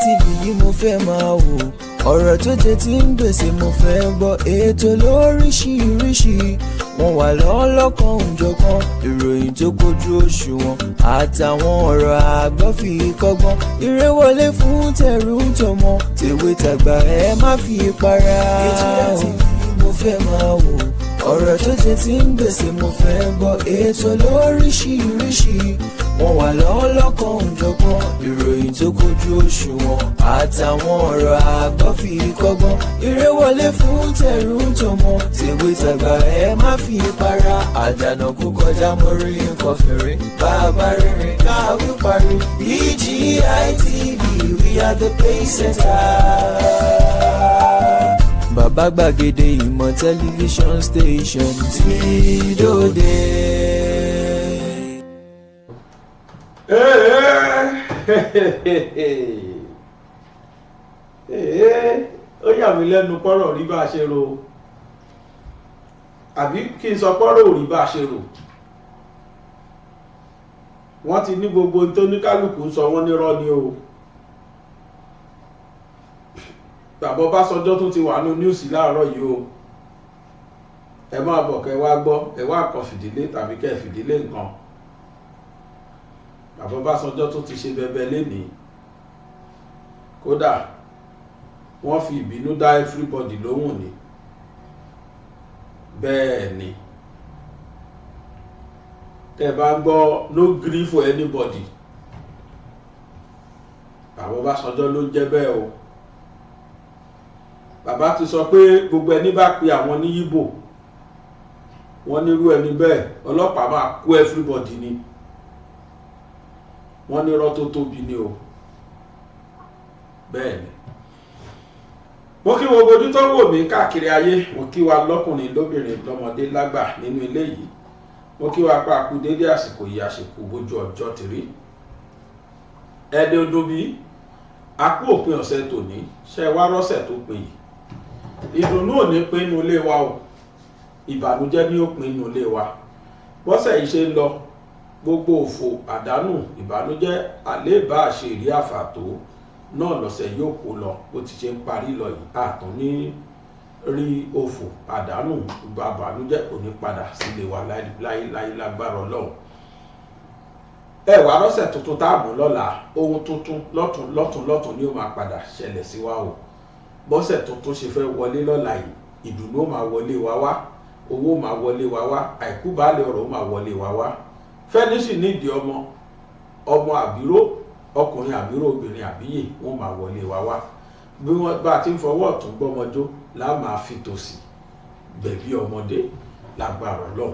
TV yìí mo fẹ́ máa wò. Ọ̀rọ̀ tó jẹ ti ń gbèsè mo fẹ́ gbọ́. Ètò lóríṣiríṣi, wọ́n wà lọ́lọ́kan òjọ̀kan. Ìròyìn tó kojú òṣùwọ̀n àtàwọn ọ̀rọ̀ àgbọ́ fi kọ́gbọ́n. Eré wọlé fún tẹ̀rù tọmọ, tèwe tàgbà, ẹ má fi para. BGI TV mo fẹ́ máa wò. Ọ̀rọ̀ tó jẹ ti ń gbèsè mo fẹ́ gbọ́. Ètò lóríṣiríṣi, wọ́n wà lọ́lọ́kan òjọ̀kan. Ìròyìn tó kojú òṣùwọ̀n àtàwọn ọ̀rọ̀ àgbọ́ fi kọ́gbọ́n. Eré wọlé fún tẹ̀rù tọmọ, tèwe tàgbà, ẹ má fi para. Àdànà kú kọjá, mórí nǹkan fèrè. Bàbá rere káwí parí. BGI TV, we are the pace setter. Bàbá gbàgede ìmọ̀ tẹlifíṣọ̀n station tí dòde. Ó yà mí lẹ́nu pọ́rọ̀ rí bá a ṣe rò, àbí kí n sọ pọ́rọ̀ ò rí bá a ṣe rò. Wọ́n ti ní gbogbo tó ní kálukú sọ wọ́n nírọ́ ni o. Bàbá Ọbásanjọ́ tún ti wà ní news láàárọ̀ yìí o. Ẹ máa bọ̀ kẹ́ wá gbọ́, ẹ wá kàn fìdílé tàbí kẹ́ fìdílé nǹkan. Bàbá Ọbásanjọ́ tún ti ṣe bẹbẹ lénìí. Kódà wọ́n fi ìbínú dá everybody lóhùn ni. Bẹ́ẹ̀ ni, tẹ́ bá ń gbọ́ "no gree for anybody", Bàbá Ọbásanjọ́ ló ń jẹ́ bẹ́ẹ̀ o. Bàbá ti sọ pé gbogbo ẹni bá pe àwọn ní Yíbò, wọ́n nírú ẹni bẹ́ẹ̀, ọlọ́pàá máa kó everybody ni. Wọ́n ní irọ́ tó tóbi ni o. Bẹ́ẹ̀ ni, mo kí gbogbo ojú tó wò mí káàkiri ayé. Mo kí wa lọ́kùnrin, lóbìnrin, lọ́mọdé, lágbà nínú ilé yìí. Mo kí wa pa àkú dédé àsìkò yìí, àsìkò bójú ọjọ́ ti rí. Ẹ̀ẹ́dẹ́ odò bí a kú òpin ọ̀sẹ̀ tòní. Ṣe wá rọ́sẹ̀ tó pin yìí, ìdùnnú ò ní pín inú ilé wa o, ìbànújẹ́ ní ó pín inú ilé wa. Bọ́sẹ̀ yìí ṣe ń lọ, gbogbo òfò, àdánù, ìbànújẹ́, àléébá, àṣírí, àfàtó náà lọ́sẹ̀ yóò kó lọ. Bó ti ṣe ń parí lọ yìí, àtún ní rí òfò, àdánù, ìbànújẹ́ kò ní padà sílé wa láéláé lágbára Ọlọ́run. Ẹ wàá rọ́sẹ̀ tuntun tá a mú lọ́la, ohun tuntun lọ́tún lọ́tún lọ́tún ni ó máa padà ṣẹlẹ̀ sí wa o. Bọ́sẹ̀ tuntun ṣe fẹ́ wọlé lọ́la yìí, ìdùnnú ó máa wọlé wa wá, owó máa wọlé wa wá, àìkú baálé ọ̀rọ̀ ó máa wọlé wa wá. Fẹ́ni sì nídìí ọmọ, ọmọ àbíró, ọkùnrin àbíró, obìnrin àbíyè, wọ́n máa wọlé wa wá. Bí wọ́n bá ti ń fọwọ́ ọ̀tún gbọ́mọjó láà máa fi tòsì gbẹ̀bí ọmọdé lágbára Ọlọ́run.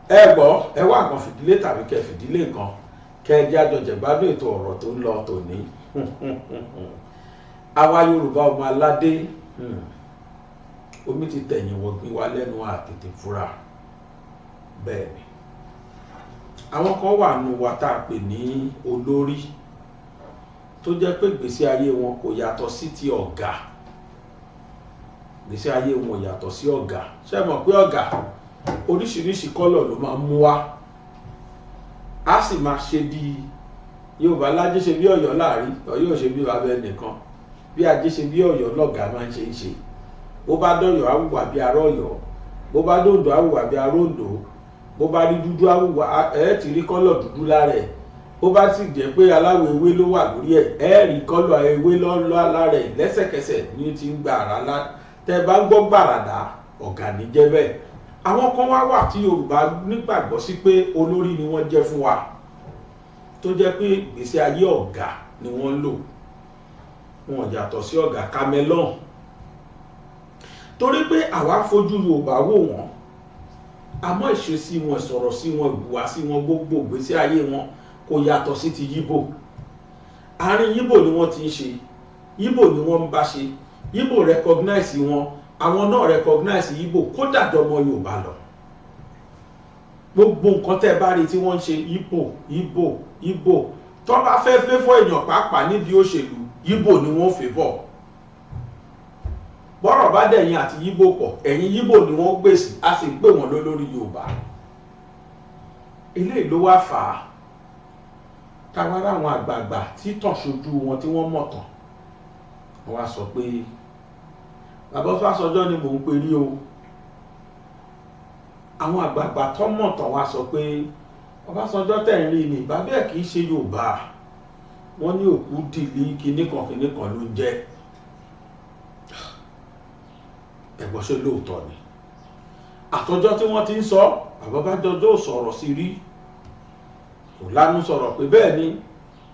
Ẹ gbọ́, ẹ wá nǹkan fìdílé tàbí kẹ́ fìdílé nǹkan, kẹ́ ẹ jẹ́ àjọjẹ̀gbádùn ètò ọ̀rọ̀ tó ń lọ tòní. Àwa Yorùbá ọmọ aládé, omi ti tẹ̀yìn wọ̀gbìn wa lẹ́nu, àtètè fura. Bẹ́ẹ̀ ni, àwọn kan wà nù wa tá a pè ní olórí, tó jẹ́ pé ìgbésí ayé wọn kò yàtọ̀ sí ti ọ̀gá. Ìgbésí ayé wọn ò yàtọ̀ sí ọ̀gá. Ṣé mọ̀ pé ọ̀gá oríṣiríṣi colour ló máa ń mú wá, á sì máa ṣe bí Yorùbá lájẹ́ ṣe bí Ọ̀yọ́ láàrí, Ọ̀yọ́ ò ṣe bí bàbá ẹnìkan, bí ajé ṣe bí Ọ̀yọ́ lọ́gàá máa ń ṣe ń ṣe. Bó bá dọ̀yọ́, á hùwà bí ará Ọ̀yọ́. Bó bá dòǹdó, á hùwà bí ará Oǹdó. Bó bá rí dúdú, á hùwà, ẹ ti rí colour dúdú lára ẹ̀. Bó bá sì jẹ́ pé aláwọ̀ ewé ló wà lórí ẹ̀, ẹ rí colour ewé lára ẹ̀ lẹ́sẹ̀kẹsẹ̀ ní ti ń gba àrà lá. Tẹ́ bá ń gbọ́ gbàràdà, ọ̀gá ní jẹ́ bẹ́ẹ̀. Àwọn kan wá wà tí Yorùbá nígbàgbọ́ sí pé olórí ni wọ́n jẹ́ fún wa, tó jẹ́ pé ìgbésí ayé ọ̀gá ni wọ́n ń lò. Wọn yàtọ̀ sí ọ̀gá chameleon, torí pé àwa fojú Yorùbá wò wọ́n, àmọ́ ìṣesí wọn, ìsọ̀rọ̀ sí wọn, ìhùwàsí wọn, gbogbo ìgbésí ayé wọn kò yàtọ̀ sí ti Yíbò. Àárín Yíbò ni wọ́n ti ń ṣe, Yíbò ni wọ́n ń bá ṣe, Yíbò recognize wọn, àwọn náà recognize Yíbò, kódà jọmọ Yorùbá lọ. Gbogbo nǹkan tẹ́ ẹ bá rí tí wọ́n ń ṣe, Yíbò, Yíbò, Yíbò. Tó bá fẹ́ favour èèyàn pàápàá nídìí òṣèlú, Yíbò ni wọ́n favour. Bọ́rọ̀ bá dẹ̀yìn àti Yíbò pọ̀, ẹ̀yìn Yíbò ni wọ́n gbèsè, a sì ń pè wọ́n lólórí Yorùbá. Eléyìí ló wá fà á táwa ráwọn àgbààgbà tí tàn ṣojú wọn, tí wọ́n mọ̀ tán. Wọ́n wá sọ pé bàbá Ọbásanjọ́ ni mò ń perí o. Àwọn àgbààgbà tọ́mọ̀ tán wá sọ pé Ọbásanjọ́ tẹ̀ ń rí ni bàbá ẹ̀ kì í ṣe Yorùbá. Wọ́n ní òkú dìlí kinní kan kinní kan ló ń jẹ́. Ẹ̀gbọ́n, ṣe lóòótọ́ ni? Àtọjọ́ tí wọ́n ti ń sọ, bàbá Ọbásanjọ́ ò sọ̀rọ̀ sí rí, kò lánú sọ̀rọ̀ pé bẹ́ẹ̀ ni,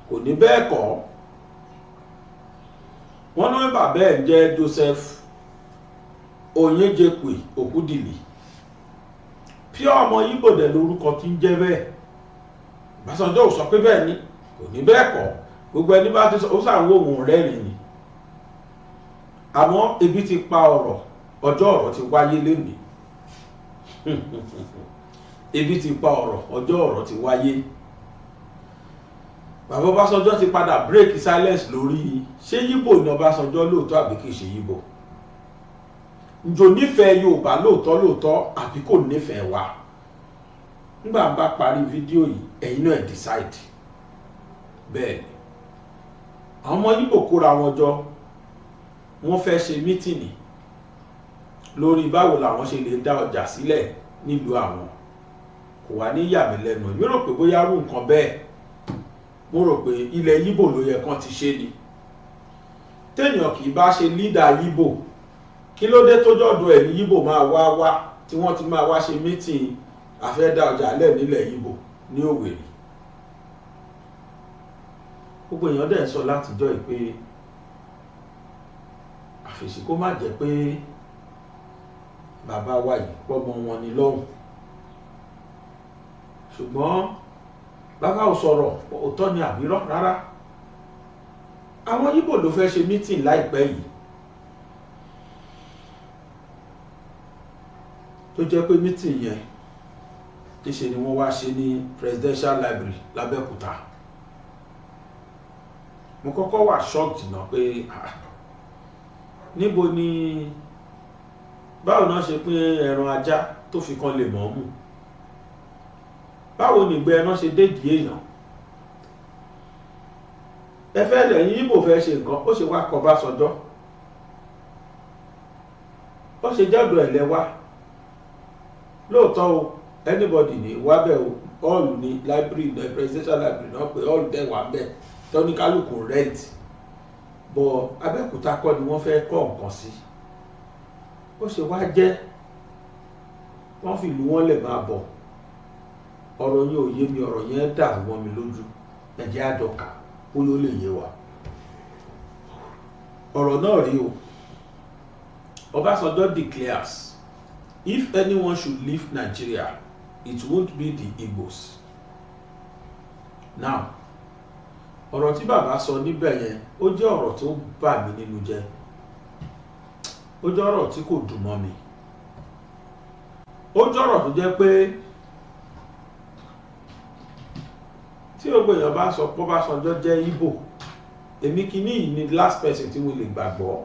kò ní bẹ́ẹ̀ kọ́. Wọ́n ní bàbá ẹ̀ ń jẹ́ Joseph Onyejekwe Okwudili, pure ọmọ Ìgbò dẹ̀ lórúkọ tí ń jẹ́ bẹ́ẹ̀. Ọbásanjọ́ ò sọ pé bẹ́ẹ̀ ni, kò ní bẹ́ẹ̀ kọ́. Gbogbo ẹni bá ti sọ, ó sàn wò wọ́n rẹ́rìn ni. Àmọ́ ebi ti pa ọ̀rọ̀, ọjọ́ ọ̀rọ̀ ti wáyé lénìí. Ebi ti pa ọ̀rọ̀, ọjọ́ ọ̀rọ̀ ti wáyé. Bàbá Ọbásanjọ́ ti padà break silence lórí ṣé Yíbò ní Ọbásanjọ́ lóòótọ́ àbí kìí ṣe Yíbò, ǹjọ́ nífẹ̀ẹ́ Yorùbá lóòótọ́ lóòótọ́ àbí kò nífẹ̀ẹ́ wa. Nígbà bá parí fídíò yìí, ẹ̀yin náà decide. Bẹ́ẹ̀ ni, àwọn ọmọ Yíbò kóra wọn jọ, wọ́n fẹ́ ṣe meeting lórí báwo làwọn ṣe lè dá ọjà sílẹ̀ nílùú àwọn. Kò wá ní yà mí lẹ́nu. Èmi rò pé bóyá rú nǹkan bẹ́ẹ̀, mo rò pé ilẹ̀ Yíbò ló yẹ kán ti ṣe ni. Téèyàn kì í bá ṣe leader Yíbò, kí ló dé tó jọ́dọ̀ ẹ̀ ní Yíbò máa wá wá tí wọ́n ti máa wá ṣe meeting àfẹ́ dá ọjà lẹ̀ nílẹ̀ Yíbò ní Òwèrì? Gbogbo èèyàn dẹ̀ ń sọ látijọ́ yìí pé àfèsì kó má jẹ́ pé bàbá wa yìí pọ́mọ wọn ni lọ́hùn. Ṣùgbọ́n bàbá ò sọ̀rọ̀, òótọ́ ni àbírọ́ rárá. Àwọn Yíbò ló fẹ́ ṣe meeting láìpẹ́ yìí, tó jẹ́ pé meeting yẹn, níṣe ni wọ́n wá ṣe ní Presidential Library l'Abẹ́òkúta. Mo kọ́kọ́ wà shocked náà pé níbo ni, báwo náà ṣe pín ẹran ajá tó fi kan lè mọ́ mú? Báwo ni ìgbẹ́ ẹran ṣe dédìí èèyàn? Ẹ fẹ́ lẹ́yìn Yíbò fẹ́ ṣe nǹkan, ó ṣe wá kọ Ọbásanjọ́, ó ṣe jọ́dọ̀ ẹ̀ lẹ́wà lóòótọ́ o. Anybody ní wábẹ̀ o, hall ní library ní presidential library náà pé hall dẹ̀ wà bẹ́ẹ̀ tọ́níkálùkù rent bọ̀. Abẹ́òkúta kọ́ ni wọ́n fẹ́ kọ́ nǹkan sí. Ó ṣe wá jẹ́ wọ́n fi ìlú wọn lẹ̀ máa bọ̀? Ọ̀rọ̀ yẹn ò yé mi, ọ̀rọ̀ yẹn dàrú mọ́ mi lójú. Ẹ̀jẹ̀ àjọkà ó ló lè yé wa. Ọ̀rọ̀ náà rí o. Ọbásanjọ́ declares if anyone should leave Nigeria, it won't be the Igbos. Now, ọ̀rọ̀ tí bàbá sọ níbẹ̀ yẹn, ó jẹ́ ọ̀rọ̀ tó bà mí nínú jẹ́, ó jẹ́ ọ̀rọ̀ tí kò dùn mọ́ mi, ó jẹ́ ọ̀rọ̀ tó jẹ́ pé tí gbogbo èèyàn bá sọ pé Ọbásanjọ́ jẹ́ Ìgbò, èmi kìíní yìí ni last person tí mo lè gbàgbọ́,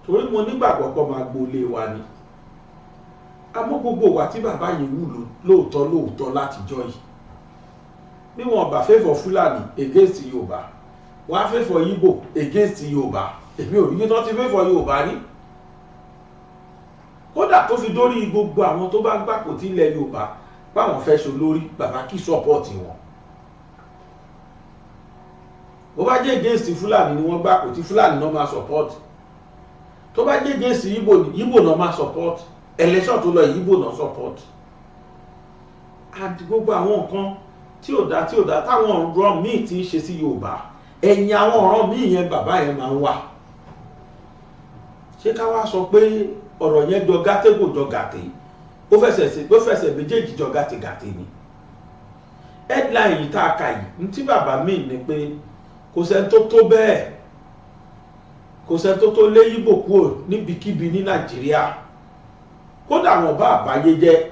torí mo nígbàgbọ́ pé máa gbolé wa ni. Àmọ́ gbogbo wa tí bàbá yìí wù lóòótọ́ lóòótọ́ látijọ́ yìí, bí wọn bá favour Fúlàní against Yorùbá, wọn á favour Ìgbò against Yorùbá. Èmi ò rí bí wọ́n ti favour Yorùbá rí. Kódà tó fi dórí gbogbo àwọn tó bá gbàpò tí ilẹ̀ Yorùbá báwọn fẹ́ ṣe olórí, bàbá kì í support wọn. Bó bá jẹ́ against Fúlàní ni wọ́n gbàpò tí, Fúlàní náà máa support. Tó bá jẹ́ against Ìgbò ni, Ìgbò náà máa support. Election tó lọ, Ìgbò náà support. And gbogbo àwọn nǹkan tí ò dá, tí ò dá, táwọn ọ̀rọ̀ míì ti ń ṣe sí Yorùbá, ẹ̀yìn àwọn ọ̀rọ̀ míì yẹn, bàbá yẹn máa ń wà. Ṣé ká wá sọ pé ọ̀rọ̀ yẹn jọ gàtẹ́, kò jọ gàtẹ́, ó fẹsẹ̀ sí, ó fẹsẹ̀ méjèèjì jọ gàtẹ́gàtẹ́ ni? Headline yìí tá a kà yìí, ní tí bàbá míì ni pé kò sẹ́ni tó tó bẹ́ẹ̀, kò sẹ́ni tó tó lé Yíbò kúrò níbikíbi ní Nàìjíríà, kódà wọn bá àbáyé jẹ́.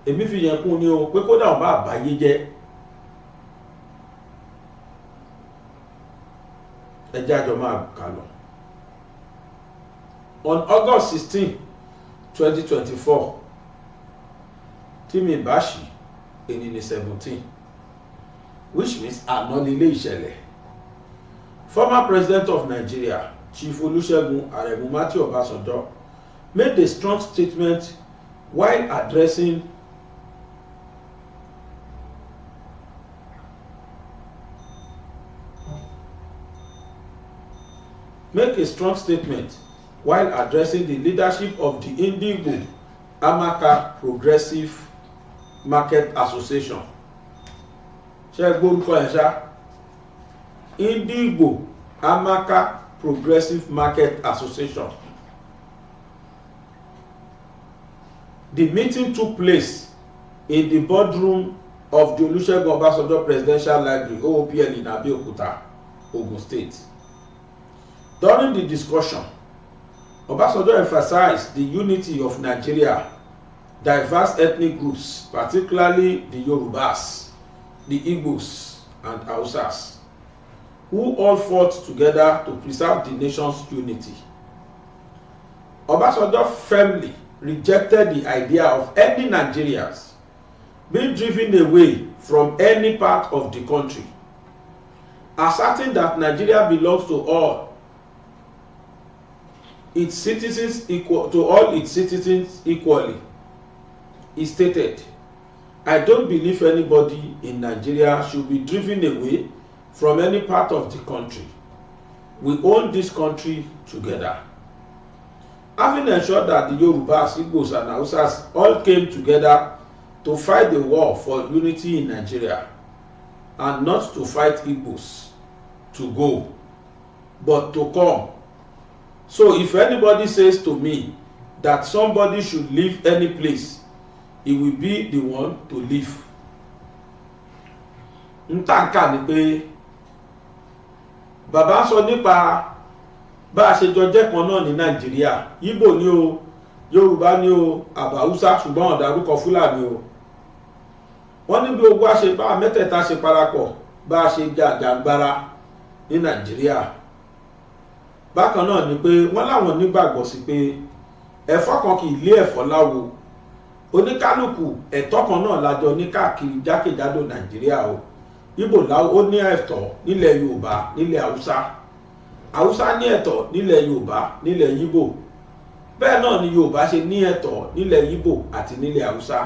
Èmi fi yẹn kún ni o, pé kódà wọn bá àbáyé jẹ́. Ẹ jẹ́ àjọ máa kà lọ. On August 16, 2024, tí mi bá ṣì èní ní 17, which means àná nílé ìṣẹ̀lẹ̀. Former President of Nigeria, Chief Olusegun Aremu Matthew Obasanjo, made a strong statement while addressing make a strong statement while addressing the leadership of the Ndigbo Amaka Progressive Market Association. Ṣé ẹ gbórúkọ ẹ̀ ṣá? Ndigbo Amaka Progressive Market Association. The meeting took place in the boardroom of the Olusegun Obasanjo Presidential Library, OOPL, in Abeokuta, Ogun State. During the discussion, Obasanjo emphasized the unity of Nigeria, diverse ethnic groups, particularly the Yorubas, the Igbos, and Hausas, who all fought together to preserve the nation's unity. Obasanjo firmly rejected the idea of any Nigerians being driven away from any part of the country, asserting that Nigeria belongs to all its citizens equal to all its citizens equally. He stated, "I don't believe anybody in Nigeria should be driven away from any part of the country. We own this country together." Having ensured that the Yorubas, Igbos and Hausas all came together to fight the war for unity in Nigeria, and not to fight Igbos to go, but to come. So if anybody says to me that somebody should leave any place, he will be the one to leave. N tá n kà ni pé bàbá sọ nípa bá a ṣe jọ jẹ́ kan náà ní Nàìjíríà. Ìgbò ni o, Yorùbá ni o, àbí Haúsá, ṣùgbọ́n ò dárúkọ Fúlàní o. Wọ́n ní bí ogun àṣẹ bá mẹ́tẹ̀ẹ̀ta ṣe parapọ̀, bá a ṣe jàjàgbara ní Nàìjíríà. Bákan náà ni pé wọ́n láwọn nígbàgbọ́ sí pé ẹ̀fọ́ kan kì í lé ẹ̀fọ́ láwo. Oníkálukú, ẹ̀tọ́ kan náà lájọ ní káàkiri jákèjádò Nàìjíríà o. Ìgbò ó ní ẹ̀tọ́ nílẹ̀ Yorùbá, nílẹ̀ Haúsá. Haúsá ní ẹ̀tọ́ nílẹ̀ Yorùbá, nílẹ̀ Yíbò. Bẹ́ẹ̀ náà ni Yorùbá ṣe ní ẹ̀tọ́ nílẹ̀ Yíbò àti nílẹ̀ Haúsá.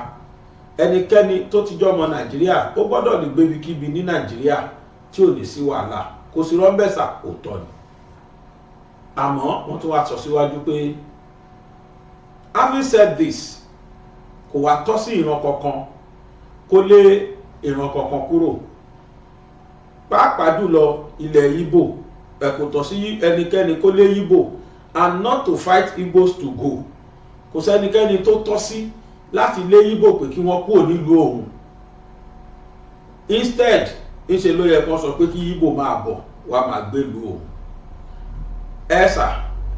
Ẹnikẹ́ni tó ti jọ́mọ Nàìjíríà, ó gbọ́dọ̀ lè gbébikíbi ní Nàìjíríà tí ò ní sí wàhálà. Kò sí rọ́ńbẹ̀sà, òótọ́ ni. Àmọ́ wọ́n tún wá sọ síwájú pé, having said this, kò wá tọ́ sí ìran kankan kó lé ìran kankan kúrò, pàápàá jùlọ ilẹ̀ Ìgbò. Ẹ̀ kò tọ́ sí ẹnikẹ́ni kó lé Ìgbò, and not to fight Igbos to go. Kò sẹ́nikẹ́ni tó tọ́ sí láti lé Ìgbò pé kí wọ́n kúrò nílùú òun. Instead, ńṣe ló yẹ kó sọ pé kí Ìgbò máa bọ̀ wá máa gbélùú òun. Ẹ sà,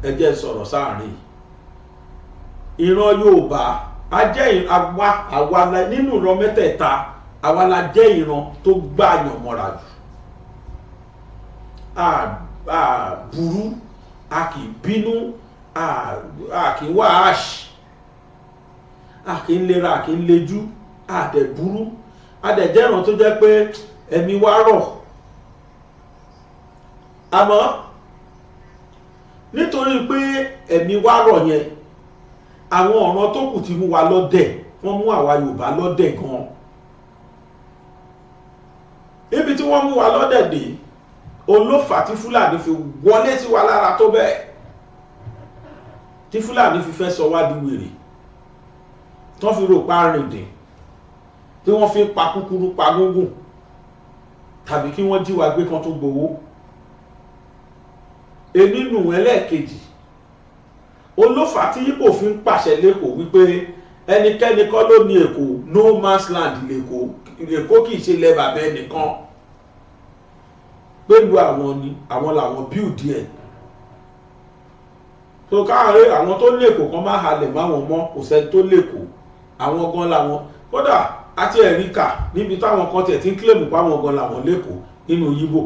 ẹ jẹ́ sọ̀rọ̀ sáàrin ìran Yorùbá. A jẹ́ àwa àwa nínú ìran mẹ́tẹ̀ẹ̀ta, àwa la jẹ́ ìran tó gbààyàn mọ́ra jù. A burú, a kì í bínú, a kì í wá ash, a kì í lera, a kì í lejú, a dẹ̀ burú. A dẹ̀ jẹ́ ìran tó jẹ́ pé ẹ̀mí wa rọ̀. Àmọ́ nítorí pé ẹ̀mí wa rọ̀ yẹn, àwọn ọ̀ràn tó kù ti mú wa lọ́dẹ̀. Wọ́n mú àwa Yorùbá lọ́dẹ̀ gan-an. Ibi tí wọ́n mú wa lọ́dẹ̀ dé olófà tí Fúlàní fi wọlé sí wa lára tó bẹ́ẹ̀, tí Fúlàní fi fẹ́ sọ wá di wèrè, tán fi rò pa rìndìn, tí wọ́n fi pa kúkúrú, pa gúngùn, tàbí kí wọ́n jí wa gbé kan tó gbowó. Nínú ẹlẹ́ẹ̀kejì olófà tí Ìgbò fi ń pàṣẹ l'Ékòó wípé ẹnikẹ́ni kọ́ ló ní Èkó, no man's land l'Ékòó, Èkó kì í ṣe ilẹ̀ bàbá ẹnìkan, pẹ̀lú àwọn ni àwọn làwọn build ẹ̀ tó káàárẹ̀. Àwọn tó l'Ékòó kan máa halẹ̀ máwọn mọ́, kò sẹ́ni tó l'Ékòó, àwọn gan làwọn. Kódà àti ẹ̀rí kà níbi táwọn kan tiẹ̀ ti ń claim páwọn gan làwọn l'Ékòó nínú Yíbò.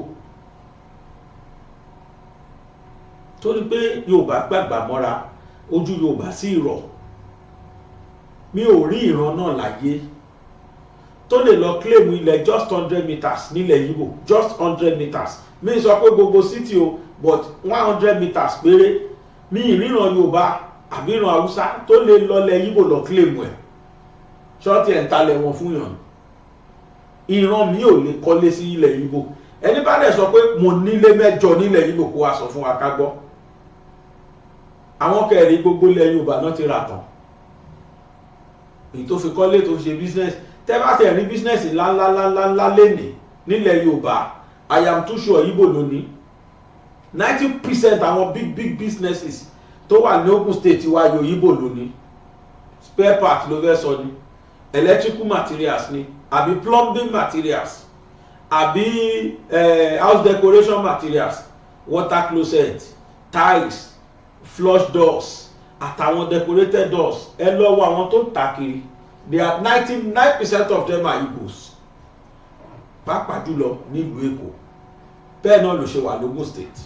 Torí pé Yorùbá gbàgbà mọ́ra, ojú Yorùbá sì rọ̀. Mi ò rí ìran náà láyé Tó lè lọ claim ilẹ̀ just 100 meters nílẹ̀ Yíbò, just 100 meters. Mi sọ pé gbogbo city o, but 100 meters péré. Mi ìríran Yorùbá àbí ìran Haúsá tó lè lọlẹ̀ Yíbò lọ claim ẹ̀. Ṣọ́ọ̀tì ẹ̀ ń talẹ̀ wọn fún yàn. Ìran mi ò lè kọ́lé sí ilẹ̀ Yíbò. Ẹni bá dẹ̀ sọ pé mo nílé mẹ́jọ nílẹ̀ Yíbò, kó wa sọ fún wa ká gbọ́. Àwọn kẹrin, gbogbo ilẹ̀ Yorùbá náà ti rà tán, èyí tó fi kọ́lé, tó fi ṣe business. Tẹ́ bá tẹ̀ rí business ńláńláńláńlá lénìí nílẹ̀ Yorùbá, I am too sure Yíbò lónìí. 90% àwọn big big businesses tó wà ní Ogun State wa yóò, Yíbò lónìí. Spare part ló fẹ́ sọ ni, electrical materials ni, àbí plumbing materials, àbí house decoration materials, water closet, tiles, flush doors àtàwọn decorated doors. Ẹ lọ wo àwọn tó ń tà kiri, they are 99% of them are Igbos, pàápàá jùlọ nílùú Èkó. Bẹ́ẹ̀ náà ló ṣe wà lógùn State.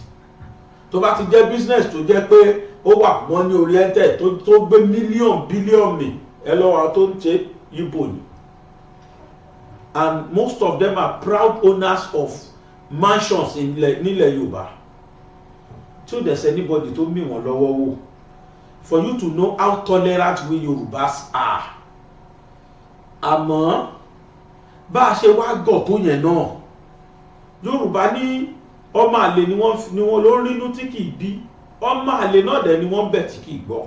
Tó bá ti jẹ́ business tó jẹ́ pé ó wà money oriented, tó gbé million billion mi, ẹ lọ́wọ́ àwọn tó ń ṣe, Igbo ni. And most of them are proud owners of mansions nílẹ̀ Yorùbá, tí ó dẹ̀ sẹ́ anybody tó mì wọ́n lọ́wọ́ wò. For you to know how tolerant we Yorùbás are. Àmọ́ bá a ṣe wá gọ̀ tó yẹn náà, Yorùbá ní ọmọ àlè ni wọ́n ló ń rínú tí kì í bí. Ọmọ àlè náà dẹ̀ ni wọ́n bẹ̀ tí kì í gbọ́.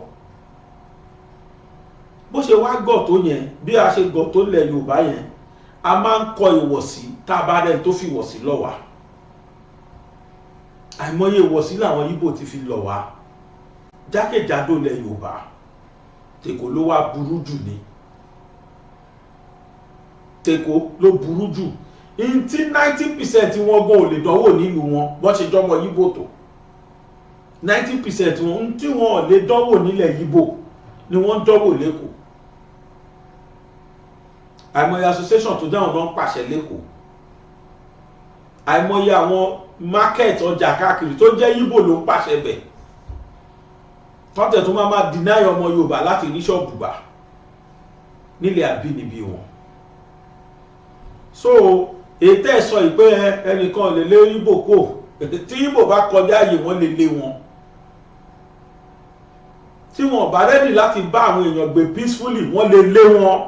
Bó ṣe wá gọ̀ tó yẹn, bí a ṣe gọ̀ tó lẹ̀ Yorùbá yẹn, a máa ń kọ ìwọ̀sí tá a bá rẹ̀ tó fi ìwọ̀sí lọ̀ wá. Àìmọye ìwọ̀sí làwọn Ìgbò ti fi lọ̀ wá jákèjádò lẹ̀ Yorùbá. Tèkó ló wá burú jù ní, tèkó ló burú jù ntí. 90% wọn gan ò lè dánwò nílùú wọn. Bọ́n ṣe jọmọ Yíbò tó, 90% wọn, ntí wọn ò lè dánwò nílẹ̀ Yíbò ni wọ́n ń dánwò lẹ́kọ̀ọ́. Àìmọye association tó dáhùn náà ń pàṣẹ lẹ́kọ̀ọ́, àìmọye àwọn market, ọjà káàkiri tó jẹ́ Yíbò ló ń pàṣẹ bẹ̀, tọ́tẹ̀ tó máa máa deny ọmọ Yorùbá láti rí ṣọ́ọ̀bù gbà nílẹ̀ àbínibí wọn. So ètò ẹ̀ sọ ìpé ẹnìkan lè lé Yíbò kò, tí Yíbò bá kọjá àyè, wọn lè lé wọn. Tí wọn bá ready láti bá àwọn èèyàn gbé peacefully, wọ́n lè lé wọn.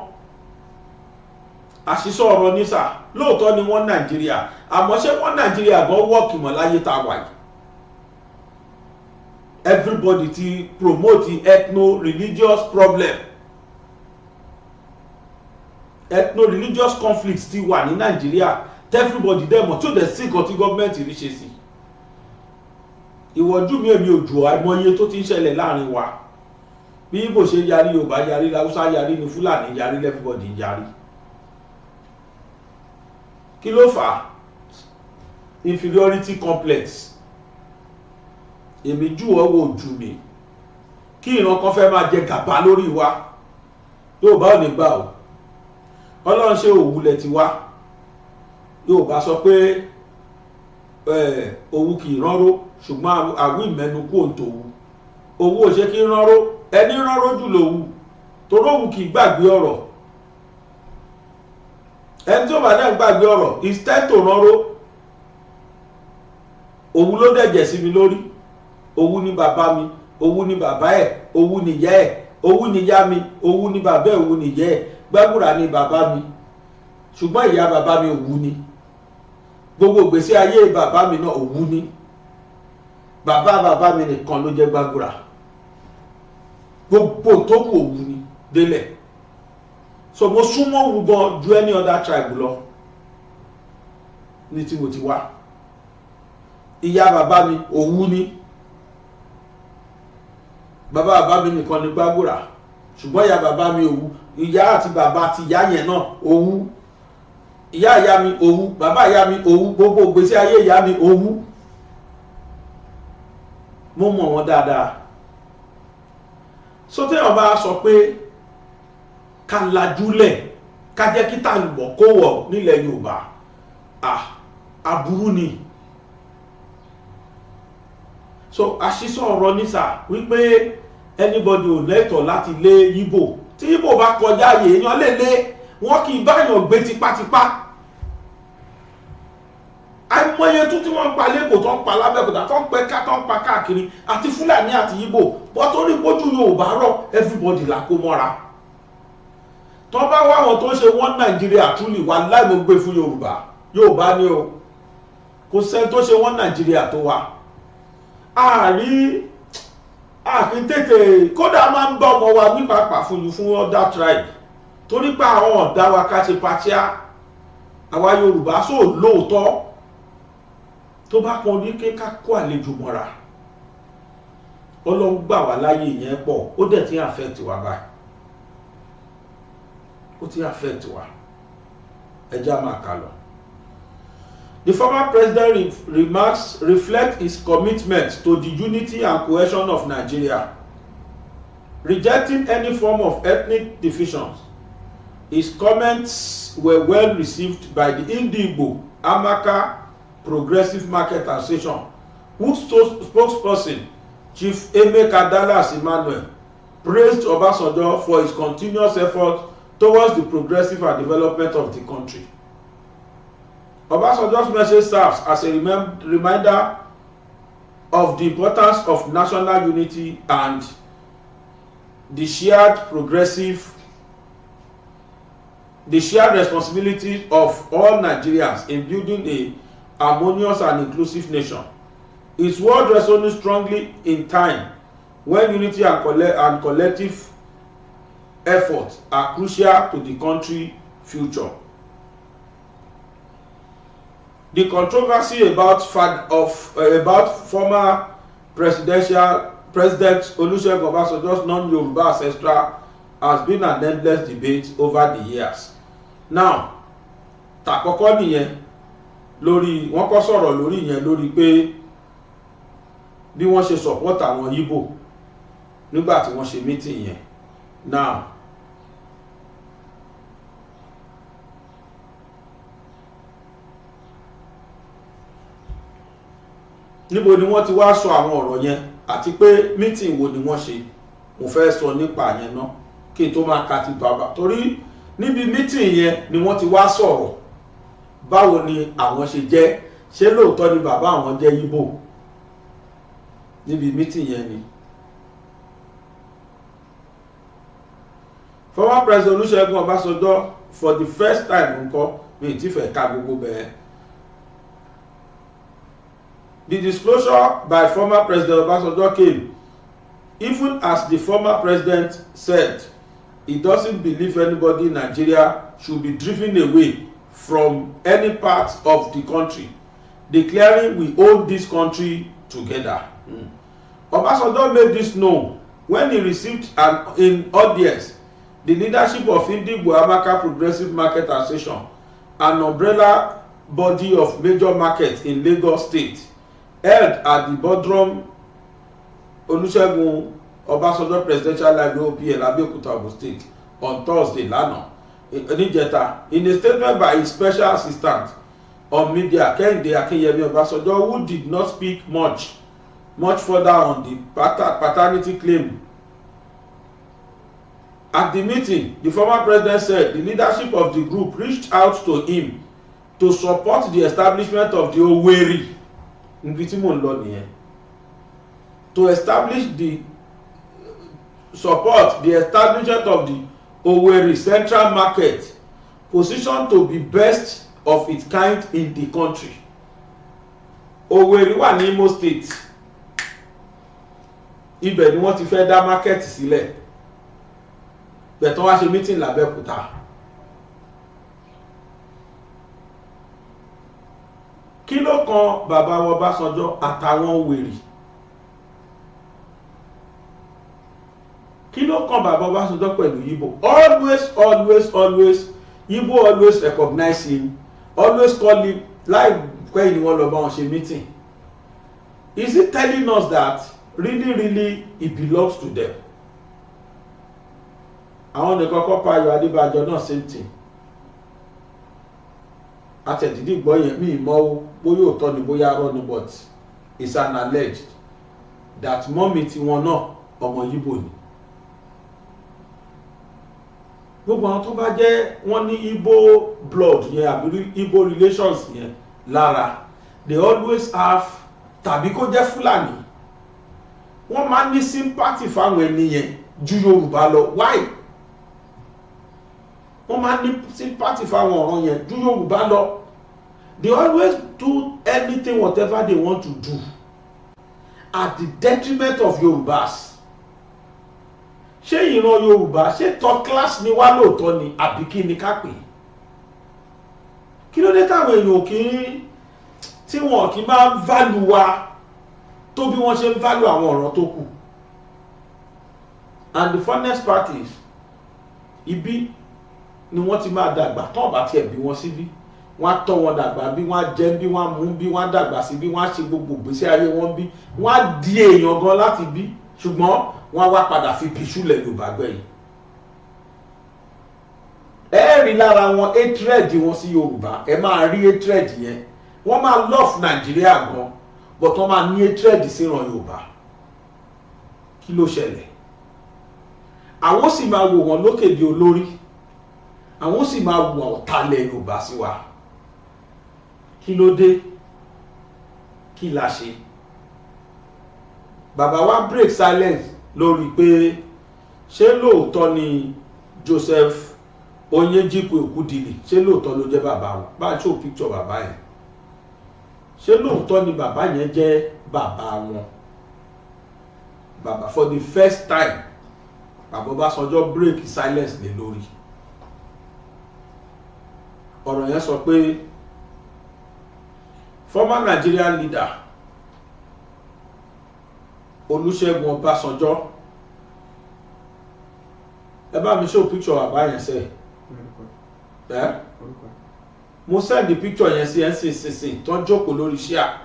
Àṣìṣọ́ ọ̀rọ̀ nísà. Lóòótọ́ ni wọ́n Nàìjíríà, àmọ́ ṣé wọ́n Nàìjíríà gan wọ́ọ̀kì mọ́ láyé tá a wà yìí? Everybody ti promote ethno-religious problem. Ethno-religious conflict ti wà ní Nàìjíríà, everybody dẹ̀ mọ̀, tí ò dẹ̀ sí nǹkan tí gọ́ọ̀mẹ̀ntì rí ṣe sí. Ìwọ́jú mi, èmi ò jù. Àìmọye tó ti ń ṣẹlẹ̀ láàrin wa. Bí Ìgbò ṣe yarí, Yorùbá yarí, Haúsá yarí, ní Fúlàní yarí, everybody yarí. Kí ló fà á? Inferiority complex. Èmi jù ọ́ wò jù mí. Kí ìran kan fẹ́ máa jẹ gàba lórí wa, Yorùbá ò ní gbà o. Ọlọ́run ṣe òwúlẹ̀ ti wá. Yorùbá sọ pé òwú kì í ránró, ṣùgbọ́n àwí ìmẹ́nu kú òǹtòwú. Òwú ò ṣe kí ránró, ẹni ránró jù lòwú, torí òwú kì í gbàgbé ọ̀rọ̀. Ẹni tí ó bá dẹ̀ ń gbàgbé ọ̀rọ̀ instead tó ránró, òwú ló dẹ̀jẹ̀ sí mi lórí. Òwú ni bàbá mi, òwú ni bàbá ẹ̀, òwú ni ìyá ẹ̀, òwú ni ìyá mi, òwú ni bàbá ẹ̀, òwú ni ìyá ẹ̀. Gbàgùrà ni bàbá mi, ṣùgbọ́n ìyá bàbá mi, òwú ni. Gbogbo ìgbésí ayé bàbá mi náà, òwú ni. Bàbá bàbá mi nìkan ló jẹ́ gbàgùrà. Gbogbo tó kù, òwú ni délẹ̀. So mo súnmọ́ òwú gan ju any other tribe lọ ní tí mo ti wá. Ìyá bàbá mi, òwú ni. Bàbá bàbá mi nìkan ni gbàgùrà, ṣùgbọ́n ìyá bàbá mi, òwú. Ìyá àti bàbá ti ìyá yẹn náà, òwú. Ìyá ìyá mi, òwú. Bàbá ìyá mi, òwú. Gbogbo ìgbésí ayé ìyá mi, òwú. Mo mọ̀ wọ́n dáadáa. So téèyàn bá sọ pé ká lajúlẹ̀, ká jẹ́ kí tàlùbọ̀ kó wọ̀ nílẹ̀ Yorùbá, ah, aburú ni. So àṣìṣọ́ ọ̀rọ̀ nísà wípé anybody ò lẹ́tọ̀ọ́ láti lé Yíbò. Tí Yíbò bá kọjá àyè, èèyàn lè lé. Wọ́n kì í báyàn gbé tipátipá. Àìmọye tún tí wọ́n ń pa lẹ́kọ̀ọ́, tó ń pa lábẹ́òkúta, tó ń pẹ́ ká, tó ń pa káàkiri, àti Fúlàní àti Ìgbò bọ́, torí pójú Yorùbá rọ̀, everybody là kó mọ́ra. Tó bá wá àwọn tó ń ṣe wọ́n Nàìjíríà truly wà láì, mo gbé fún Yorùbá. Yorùbá ni o, kò sẹ́ni tó ṣe wọ́n Nàìjíríà tó wà àárí àfi tètè. Kódà máa ń bá ọmọ wa wí pàápàá fún other tribe, torí pé àwọn ọ̀dá wa ká ṣe pàṣíà. Àwa Yorùbá sóò lóòótọ́ tó bá kan ní ká kó àlejò mọ́ra. Ọlọ́run gbà wá láyé yẹn pọ̀, ó dẹ̀ ti affect wa báyìí, ó ti affect wa. Ẹja máa kà lọ. The former president remarks reflect his commitment to the unity and cohesion of Nigeria, rejecting any form of ethnic divisions. His comments were well received by the Ndigbo Amaka Progressive Market Association, whose spokesperson, Chief Emeka Dallas Emmanuel, praised Obasanjo for his continuous effort towards the progressive and development of the country. Obasanjo's message serves as a reminder of the importance of national unity and the shared responsibility of all Nigerians in building a harmonious and inclusive nation. His word resonates strongly in time when unity and collective effort are crucial to the country future. The controversy about former presidential President Olusegun Obasanjo's non-Yoruba ancestral has been an endless debate over the years. Now, tàkọ́kọ́ nìyẹn lórí wọ́n kọ́ sọ̀rọ̀ lórí ìyẹn, lórí pé bí wọ́n ṣe support àwọn Yíbò nígbà tí wọ́n ṣe meeting yẹn. Now, níbo ni wọ́n ti wá sọ àwọn ọ̀rọ̀ yẹn, àti pé meeting wo ni wọ́n ṣe? Mo fẹ́ sọ nípa yẹn náà kí n tó máa ka ti bàbá, torí níbi meeting yẹn ni wọ́n ti wá sọ̀rọ̀ báwo ni àwọn ṣe jẹ́, ṣé lóòótọ́ ni bàbá àwọn jẹ́ Yíbò, níbi meeting yẹn ni. Former President Olúṣẹ́gun Ọbásanjọ́ for the first time ńkọ́, mi ì tí fẹ́ ka gbogbo bẹ́ẹ̀. The disclosure by former President Obasanjo came even as the former president said he doesn't believe anybody in Nigeria should be driven away from any part of the country, declaring, "We own this country together." Obasanjo made this known when he received an in audience the leadership of Ndigbo Amaka Progressive Market Association, an umbrella body of major markets in Lagos State, held at the Boardroom, Olusegun Obasanjo Presidential Library, OPL, Abeokuta, Ogun State, on Thursday, lánàá, níjẹta. In a statement by his special assistant on media, Kehinde Akinyemi, Obasanjo, who did not speak much further on the paternity claim at the meeting, the former president said the leadership of the group reached out to him to support the establishment of the Owerri, níbi tí mò ń lọ nìyẹn, to establish the support the establishment of the Owerri Central Market, positioned to be best of its kind in the country. Owerri wà ní Imo State. Ibẹ̀ ni wọ́n ti fẹ́ dá market sílẹ̀ bẹ̀tọ́ wá ṣe meeting l'Abẹ́òkúta. Kí ló kan bàbá wa Ọbásanjọ́ àtàwọn wèrè? Kí ló kan bàbá Ọbásanjọ́ pẹ̀lú Yíbò? Always, always, always, Yíbò always recognize him, always call him. Láìpẹ́ yìí ni wọ́n lọ bá wọn ṣe meeting. Is he telling us that really, really he belongs to them? Àwọn nìkan kọ́ pa Ayọ̀ Adébájọ náà, same thing. Àtẹ̀dídì gbọ́ yẹn, mí mọ́ o, bóyá òótọ́ ni, bóyá arọ́ ni, but it's an alleged that mummy tiwọn náà, ọmọ Yíbò ni. Gbogbo àwọn tó bá jẹ́ wọ́n ní Igbo blood yẹn àbí Igbo relations yẹn lára, they always have, tàbí kó jẹ́ Fúlàní, wọ́n máa ń ní sympathy fáwọn ẹni yẹn ju Yorùbá lọ. Why? Wọ́n máa ń ní sympathy fáwọn ọ̀ràn yẹn ju Yorùbá lọ. They always do anything, whatever they want to do, at the detriment of Yorùbás. Ṣé ìran Yorùbá, ṣé third class ni wá lóòótọ́ ni, àbí kí ni ká pè é? Kí ló dé táwọn èèyàn kì í, tí wọn kì í máa ń value wa tó bí wọ́n ṣe ń value àwọn ọ̀ràn tó kù? And the funniest part is, ibi ni wọ́n ti máa dàgbà. Tán bá tiẹ̀ bí wọ́n síbí, wọ́n á tọ́ wọn dàgbà bí, wọ́n á jẹ bí, wọ́n á mú bí, wọ́n á dàgbà sí bí, wọ́n á ṣe gbogbo ìgbésí ayé wọn bí, wọ́n á di èèyàn gan láti bí, ṣùgbọ́n wọ́n á wá padà fi bìṣúlẹ̀ Yorùbá gbẹ̀yìn. Ẹ rí lára wọn hatred wọn sí Yorùbá. Ẹ máa rí hatred yẹn. Wọ́n máa love Nàìjíríà gan, but wọ́n máa ní hatred sí ìran Yorùbá. Kí ló ṣẹlẹ̀? Àwọn sì máa wò wọ́n lókè di olórí, àwọn sì máa wò ọ̀tàlẹ̀ Yorùbá sí wa. Kí ló dé? Kí la ṣe? Bàbá wa break silence lórí pé ṣé lóòótọ́ ni Joseph Onyejikwe Okwudili, ṣé lóòótọ́ ló jẹ́ bàbá wọn? Bá a show picture bàbá yẹn, ṣé lóòótọ́ ni bàbá yẹn jẹ́ bàbá wọn? Bàbá, for the first time, bàbá Ọbásanjọ́ break silence lé lórí ọ̀rọ̀ yẹn, sọ pé former Nigerian leader Olúṣẹ́gun Ọbásanjọ́, ẹ bá mi show picture bàbá yẹn sẹ ẹ. Mo send the picture yẹn sí NCCC tó ń jókòó lórí ṣíà.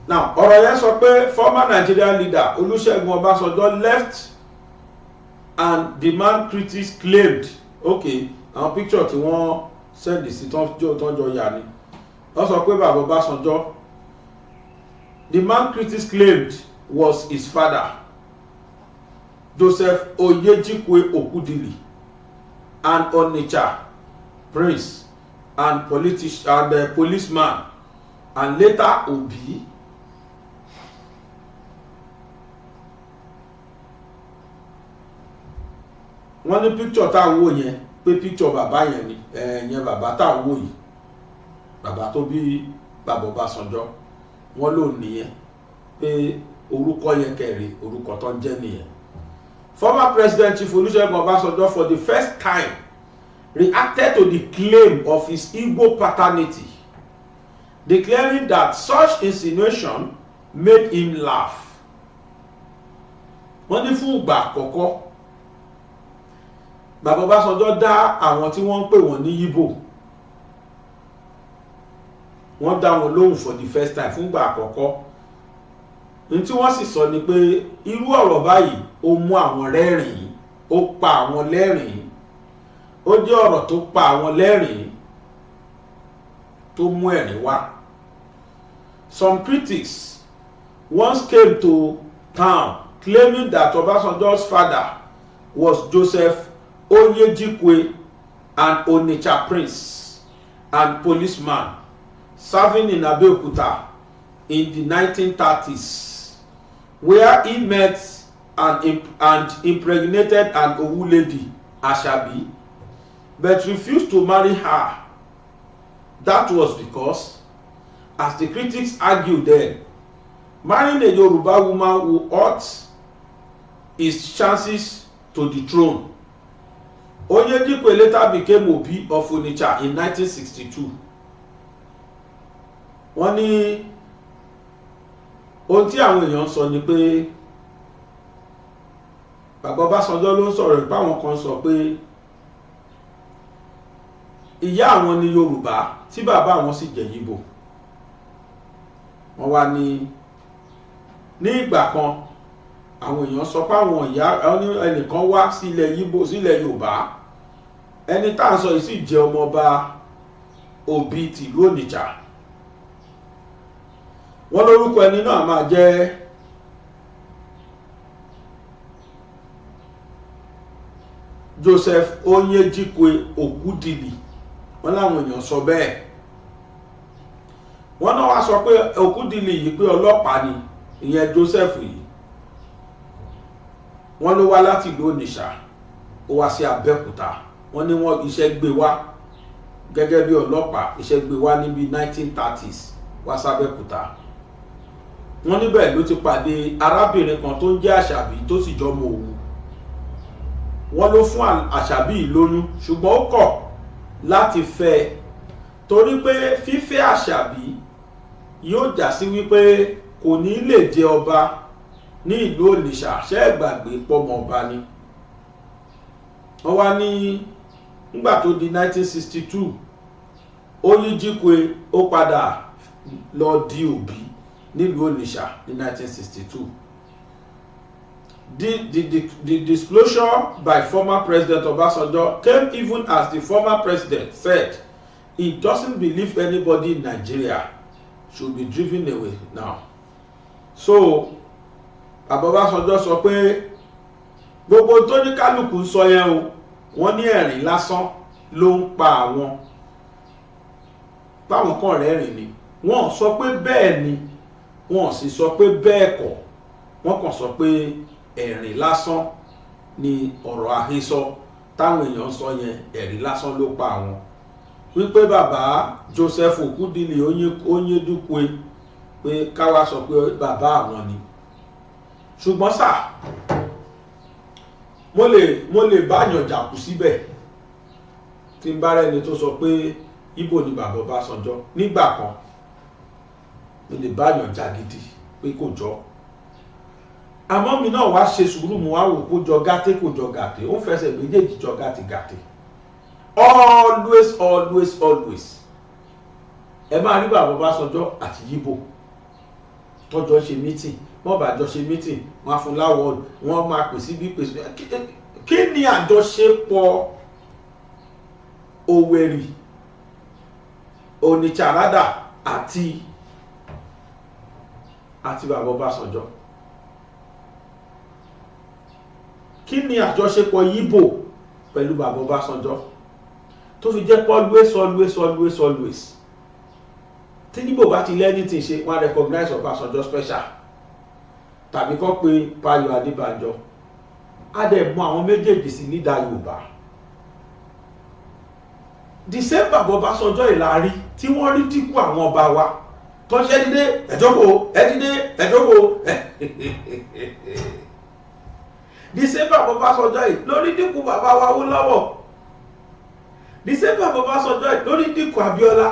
Now, ọ̀rọ̀ yẹn sọ pé former Nigerian leader Olúṣẹ́gun Ọbásanjọ́ left and the man critics claimed. Okay, àwọn picture tí wọ́n send sí tó ń jọ yà ni. Wọ́n sọ pé bàbá Ọbásanjọ́, the man critics claimed was his father, Joseph Onyejikwe Okwudili, an Onitsha prince and politician and policeman and later Obi. Wọ́n ní picture tá à ń wò yẹn, pé picture bàbá yẹn ni ẹ̀yẹn, bàbá tá à ń wò yìí, bàbá tó bí bàbá Ọbásanjọ́, wọ́n lò nìyẹn, pé orúkọ yẹn kẹrì, orúkọ tó ń jẹ́ nìyẹn. Former President Chief Olusegun Obasanjo for the first time reacted to the claim of his Igbo paternity, declaring that such insinuation made him laugh. Wọ́n ní fún ìgbà àkọ́kọ́, bàbá Ọbásanjọ́ dá àwọn tí wọ́n ń pè wọ́n ní Igbo, wọ́n dá wọn lóhùn for the first time, fúngbà àkọ́kọ́. Ní tí wọ́n sì sọ ni pé irú ọ̀rọ̀ báyìí, ó mú àwọn rẹ́rìn-ín, ó pa àwọn lẹ́rìn-ín, ó jẹ́ ọ̀rọ̀ tó pa àwọn lẹ́rìn-ín, tó mú ẹ̀rín wá. Some critics once came to town claiming that Obasanjo's father was Joseph Onyejikwe, an Onitsha prince and policeman serving in Abeokuta in the 1930s, where he met and impregnated an Owu lady, Ashabi, but refused to marry her. That was because, as the critics argued then, marrying a Yoruba woman would hurt his chances to the throne. Onyejikwe later became Obi of Onitsha in 1962. Wọ́n ní ohun tí àwọn èèyàn ń sọ ni pé bàbá Ọbásanjọ́ ló ń sọ̀rọ̀ ìpá, àwọn kan sọ pé ìyá àwọn ní Yorùbá, tí bàbá àwọn sì jẹ́ Yíbò. Wọ́n wá ní ìgbà kan, àwọn èèyàn sọ pé àwọn ìyá ẹnìkan wá sí ilẹ̀ Yíbò, sílẹ̀ Yorùbá. Ẹni tá à ń sọ yìí sì jẹ́ ọmọọba Òbí tìlú Onitsha. Wọ́n lórúkọ ẹni náà máa jẹ́ Joseph Onyejikwe Okwudili. Wọ́n láwọn èèyàn sọ bẹ́ẹ̀. Wọ́n náà wá sọ pé Okwudili yìí, pé ọlọ́pàá ni ìyẹn Joseph yìí. Wọ́n ló wá láti ìlú Onitsha, ó wá sí Abẹ́òkúta. Wọ́n ní wọ́n iṣẹ́ gbé wá gẹ́gẹ́ bí ọlọ́pàá, iṣẹ́ gbé wá níbi 1930s wá sábẹ́òkúta. Wọ́n níbẹ̀ ló ti pàdé arábìnrin kan tó ń jẹ́ Àṣàbí, tó sì jọmọ Òwu. Wọ́n ló fún Àṣàbí yìí lóyún, ṣùgbọ́n ó kọ̀ láti fẹ́ ẹ, torí pé fífẹ́ Àṣàbí yóò já sí wípé kò ní lè jẹ ọba ní ìlú Onitsha. Ṣẹ́ ẹ̀ gbàgbé pọ́mọ ọba ni? Wọ́n wá ní nígbà tó di 1962, Onyejikwe ó padà lọ di òbí nílùú Onitsha ní 1962. The disclosure by former President Obasanjo came even as the former president said he doesn't believe anybody in Nigeria should be driven away now. So Bàbá Ọbásanjọ́ sọ pé gbogbo tó ní kálukú ń sọ yẹn o, wọ́n ní ẹ̀rín lásán ló ń pa àwọn, báwọn kan rẹ́rìn ni. Wọ́n sọ pé bẹ́ẹ̀ ni, wọ́n sì sọ pé bẹ́ẹ̀ kọ́. Wọ́n kàn sọ pé ẹ̀rín lásán ni ọ̀rọ̀ àhesọ táwọn èèyàn sọ yẹn, ẹ̀rín lásán ló pa àwọn, wípé bàbá Joseph Okwudili Onyedukwe, pé káwa sọ pé bàbá àwọn ni. Ṣùgbọ́n sà, mo lè báyàn jà kú síbẹ̀ tí n bá rẹ́ni tó sọ pé Ìgbò ni bàbá Ọbásanjọ́ nígbà kan. Mo lè báyàn jà gidi pé kò jọ. Àmọ́ mi náà wá ṣe sùúrù, mu wá wò kó jọ gàtè, kò jọ gàtè, ó ń fẹsẹ̀ méjèèjì jọ gàtè gàtè. Always, always, always, ẹ máa rí bàbá Ọbásanjọ́ àti Yíbò tọ́jọ́ ṣe meeting. Wọ́n bá jọ ṣe meeting, wọ́n á fún láwọ̀, wọ́n máa pè sí bí pè sí. Kí ni àjọṣepọ̀ Òwèrì, Onitsha àti bàbá Ọbásanjọ́? Kí ni àjọṣepọ̀ Yíbò pẹ̀lú bàbá Ọbásanjọ́ tó fi jẹ́ pé always, always, always, always, tí Yíbò bá ti lẹ́ni tí ń ṣe, wọ́n á recognize Ọbásanjọ́ special tàbí kọ́ pé Báyọ̀ Adébánjọ? Á dẹ̀ mú àwọn méjèèjì sí leader Yorùbá. The same bàbá Ọbásanjọ́ ìlàrí tí wọ́n rí dínkù àwọn ọba wa tó ṣe dídé ẹ̀jọ́kọ̀ ẹ̀dídé ẹ̀jọ́kọ̀. The same bàbá Ọbásanjọ́ yìí lórí dínkù bàbá wa Awólọ́wọ̀. The same bàbá Ọbásanjọ́ yìí lórí dínkù Abíọ́lá.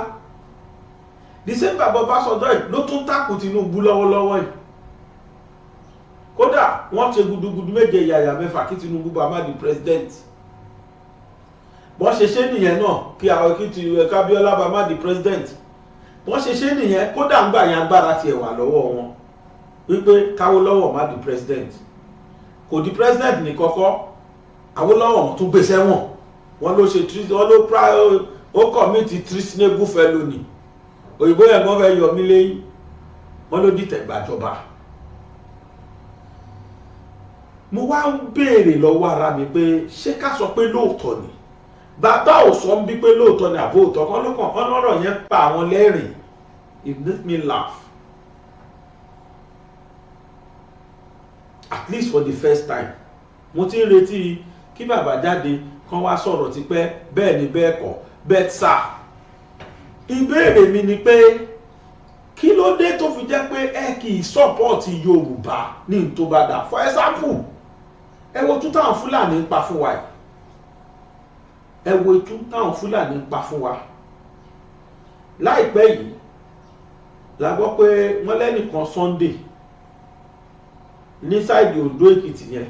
The same bàbá Ọbásanjọ́ yìí ló tún takùn Tinubu lọ́wọ́lọ́wọ́ yìí. Kódà wọ́n ṣe gudugudu méje yàyà mẹ́fà kí Tinubu bá má di president. Bọ́n ṣe ṣe nìyẹn náà kí àwọn kí ti Abíọ́lá bá má di president. Bọ́n ṣe ṣe nìyẹn. Kódà ń gbà yẹn, agbára tiẹ̀ wà lọ́wọ́ wọn wípé káwólọ́wọ̀ má di president. Kò di president ní kọ́kọ́, Awólọ́wọ̀ wọn tún gbé sẹ́wọ̀n. Wọ́n ló ṣe, wọ́n ló ó commit treasonable felony. Òyìnbó yẹn gan fẹ́ yọ mí lẹ́yìn. Wọ́n ló dìtẹ̀ gbàjọba. Mo wá ń béèrè lọ́wọ́ ara mi pé ṣé ká sọ pé lóòótọ́ ni bàbá ò sọ ń bí pé lóòótọ́ ni àbó òótọ́ kan ló kàn kán lọ́rọ̀ yẹn pa àwọn lẹ́rìn. It made me laugh, at least for the first time. Mo ti ń retí kí bàbá jáde kán wá sọ̀rọ̀ tipẹ́, bẹ́ẹ̀ ni bẹ́ẹ̀ kọ́. Bẹ́ẹ̀ sà, ìbéèrè mi ni pé kí ló dé tó fi jẹ́ pé ẹ kì í support Yorùbá ní tó bá dà? For example, ẹ wo tún táwọn Fúlàní ń pa fún wa yìí. Ẹ wo itú táwọn Fúlàní ń pa fún wa. Láìpẹ́ yìí la gbọ́ pé wọ́n lẹ́nìkan Sunday ní side Ondo Èkìtì yẹn,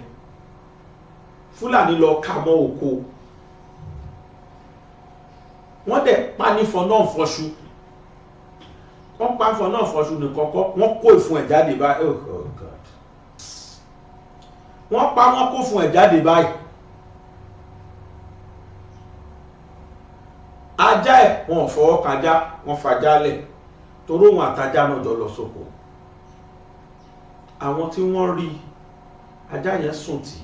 Fúlàní lọ kà mọ́ oko, wọ́n dẹ̀ pa nífọn náà fọṣu. Wọ́n pa nífọn náà fọṣu nìkan kọ́, wọ́n kó ìfun ẹ̀ jáde báyìí. Oh God, wọ́n pa, wọ́n kó fún ẹ̀ jáde báyìí. Ajá ẹ̀, wọn ò fọwọ́ kájá, wọ́n fajá lẹ̀ torí òun àtajá náà jọ lọ sóko. Àwọn tí wọ́n rí ajá yẹn sùn tì.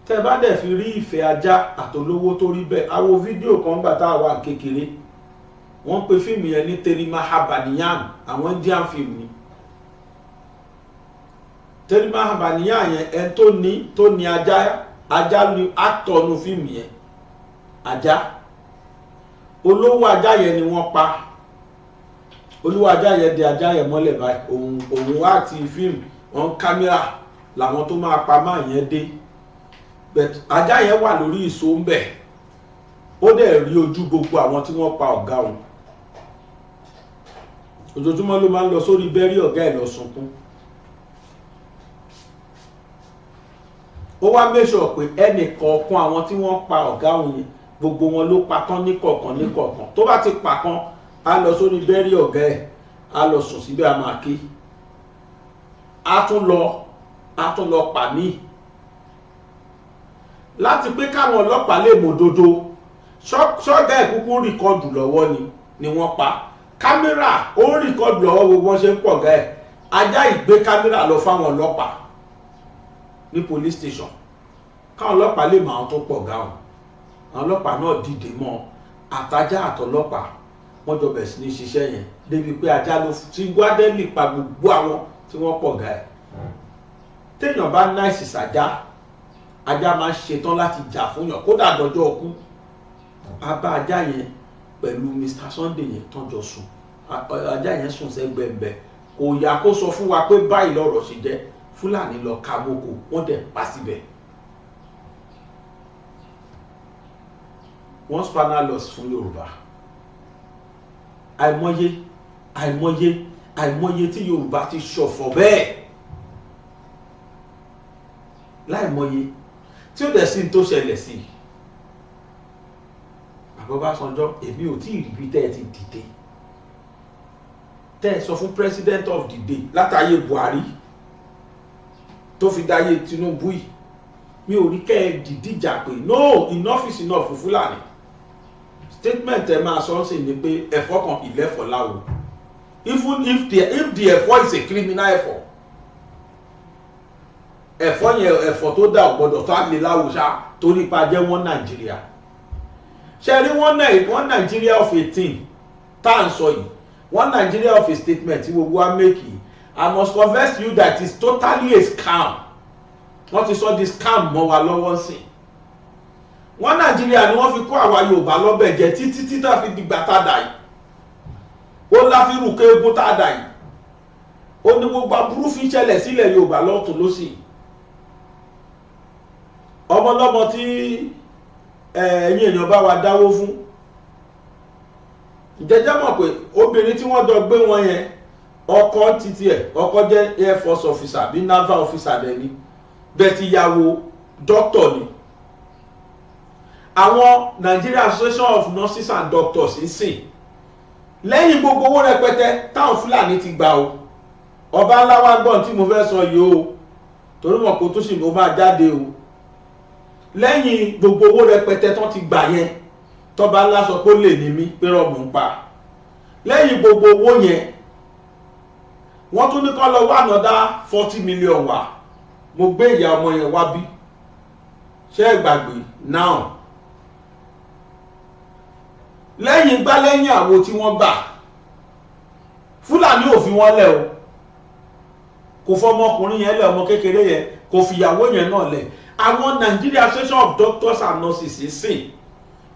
Tẹ́ bá dẹ̀ fi rí ìfẹ́ ajá àtolówó tó rí bẹ́ẹ̀, a wo fídíò kan gbà tá a wà kékeré, wọ́n pe fíìmù yẹn ní Teri Mahabaniyan, àwọn Indian film ni. Teri Mahabaniyan yẹn, ẹni tó ní ajá, ajá ni actor nu fíìmù yẹn. Ajá, olówó ajá yẹn ni wọ́n pa. Olówó ajá yẹn di ajá yẹn mọ́lẹ̀ báyìí. Òun àti fíìmù wọn, kámẹ́rà làwọn tó máa pa máa yẹn dé, but ajá yẹn wà lórí ìṣó ń bẹ̀, ó dẹ̀ rí ojú gbogbo àwọn tí wọ́n pa ọ̀gá òun. Ojoojúmọ́ ló máa ń lọ sórí bẹ́rí ọ̀gá ẹ̀ lọ sunkún. Ó wá make sure pé ẹnì kọ̀ọ̀kan àwọn tí wọ́n pa ọ̀gá òun yẹn, gbogbo wọn ló pa tán ní kọ̀ọ̀kan ní kọ̀ọ̀kan. Tó bá ti pa kan, á lọ sórí bẹ́rí ọ̀gá ẹ̀, á lọ sùn síbẹ̀, á máa ké, á tún lọ pa míì láti pé káwọn ọlọ́pàá lè mọ̀dodo. Ṣọ́gá ẹ̀ kúkú record lọ́wọ́ ni wọ́n pa. Kámẹ́rà ó ń record lọ́wọ́ gbogbo wọn ṣe ń pọ̀ gá ẹ̀. Ajá ìgbé kámẹ́rà lọ fáwọn ọlọ́pàá ní police station káwọn ọlọ́pàá lè mọ àwọn tó pọ̀ gá wọn. Àwọn ọlọ́pàá náà dìde mọ́ àtajá àtọlọ́pàá, wọ́n jọ bẹ̀rẹ̀ sí ní ṣiṣẹ́ yẹn débi pé ajá ló ti gbádẹ́lì pa gbogbo àwọn tí wọ́n pọ̀ gá ẹ̀. Téèyàn bá nice sájá, ajá máa ń ṣetán láti jà fún yàn kódà dọjọ́ ọkú. A bá ajá yẹn pẹ̀lú Mr Sunday yẹn tán jọ sùn. Ajá yẹn sùn sẹ́gbẹ̀ẹ́gbẹ̀, kò yá kó sọ fún wa pé báyìí lọ́rọ̀ ṣe jẹ́. Fúlàní lọ ka moko, wọ́n dẹ̀ pa síbẹ̀. One spanner loss fún Yorùbá. Àìmọye, àìmọye, àìmọye tí Yorùbá ti ṣọ̀fọ̀ bẹ́ẹ̀ láìmọye tí ó dẹ̀ sí tó ṣẹlẹ̀ sí i. Bàbá Ọbásanjọ́, èmi ò tí ì rí bí tẹ́ ẹ ti dìde, tẹ́ ẹ sọ fún president of the day látàyè Buhari tó fi dáyé Tinubu yìí, mi ò rí kẹ́ ẹ dìdíjà pé no, enough is enough fún Fúlàní. Statement ẹ máa sọ sí ni pé ẹ̀fọ́ kan ìlẹ́fọ̀ láwo, even if the ẹ̀fọ́ is a criminal ẹ̀fọ́, ẹ̀fọ́ yẹn, ẹ̀fọ́ tó dà ò gbọ́dọ̀ tó á lè láwo ṣá, torí pa jẹ́ wọ́n Nàìjíríà ṣe rí wọ́n Nàìjíríà of 18 tá à ń sọ yìí, wọ́n Nàìjíríà of a statement tí gbogbo wa make yìí. I must confess to you that it's totally a scam. Wọ́n ti sọ di scam mọ́ wa lọ́wọ́ sí. Wọ́n Nàìjíríà ni wọ́n fi kó àwa Yorùbá lọ́bẹ̀ jẹ títí títí tá fi dìgbà tá a dà yìí. Ó láfi rúkọ eégún tá a dà yìí. Ó ní gbogbo aburú fi ṣẹlẹ̀ sílẹ̀ Yorùbá lọ́tún lọ́sì. Ọmọlọ́mọ tí ẹ̀yin èèyàn bá wa dáwó fún, jẹjẹ mọ̀ pé obìnrin tí wọ́n jọ gbé wọn yẹn, ọkọ títí ẹ̀, ọkọ jẹ́ air force officer bí naval officer dẹ̀ ni, bẹ́ẹ̀ ti yàwó doctor ni. Àwọn Nigeria Association of Nurses and Doctors ń sìn lẹ́yìn gbogbo owó rẹpẹtẹ táwọn Fúlàní ti gbà o. Ọba ńlá wa gbọ́n tí mo fẹ́ sọ yìí o, torí mọ̀ kó tó sì mo máa jáde o. Lẹ́yìn gbogbo owó rẹpẹtẹ tán ti gbà yẹn, tọ́ba ńlá sọ pé ó lè ní mí pé rọ́ọ̀mù ń pa. Lẹ́yìn gbogbo owó yẹn, wọ́n tún ní kọ́ lọ wá another 40 million wá. Mo gbé ìyá ọmọ yẹn wá bí, ṣé ẹ gbàgbé now? Lẹ́yìn gbá lẹ́yìn àwo tí wọ́n gbà, Fúlàní ò fi wọ́n lẹ̀ o. Kò fọmọkùnrin yẹn lẹ̀, ọmọ kékeré yẹn, kò fìyàwó yẹn náà lẹ̀. Àwọn Nigeria Association of Doctors and Nurses sìn,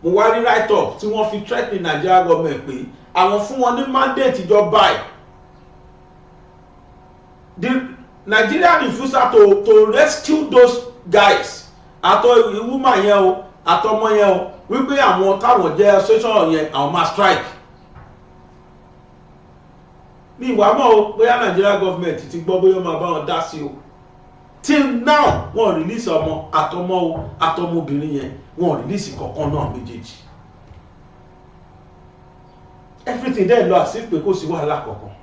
mo wá rí write up tí wọ́n fi threatening Nigeria government pé àwọn fún wọn ní mandate ìjọba ẹ̀. The Nigeria refusal to rescue those guys, àtọ woman yẹn o, àtọmọ yẹn o, wípé àwọn táwọn jẹ́ association yẹn, àwọn máa strike. Mi ìwà mọ́ o, bóyá Nigeria government ti gbọ́, bóyá ó máa bá wọn dá sí o. Till now, wọn release ọmọ àtọmọ o, àtọmọbìnrin yẹn, wọn release kankan náà méjèèjì. Everything dẹ̀ lọ àsí pé kò sí wàhálà kankan.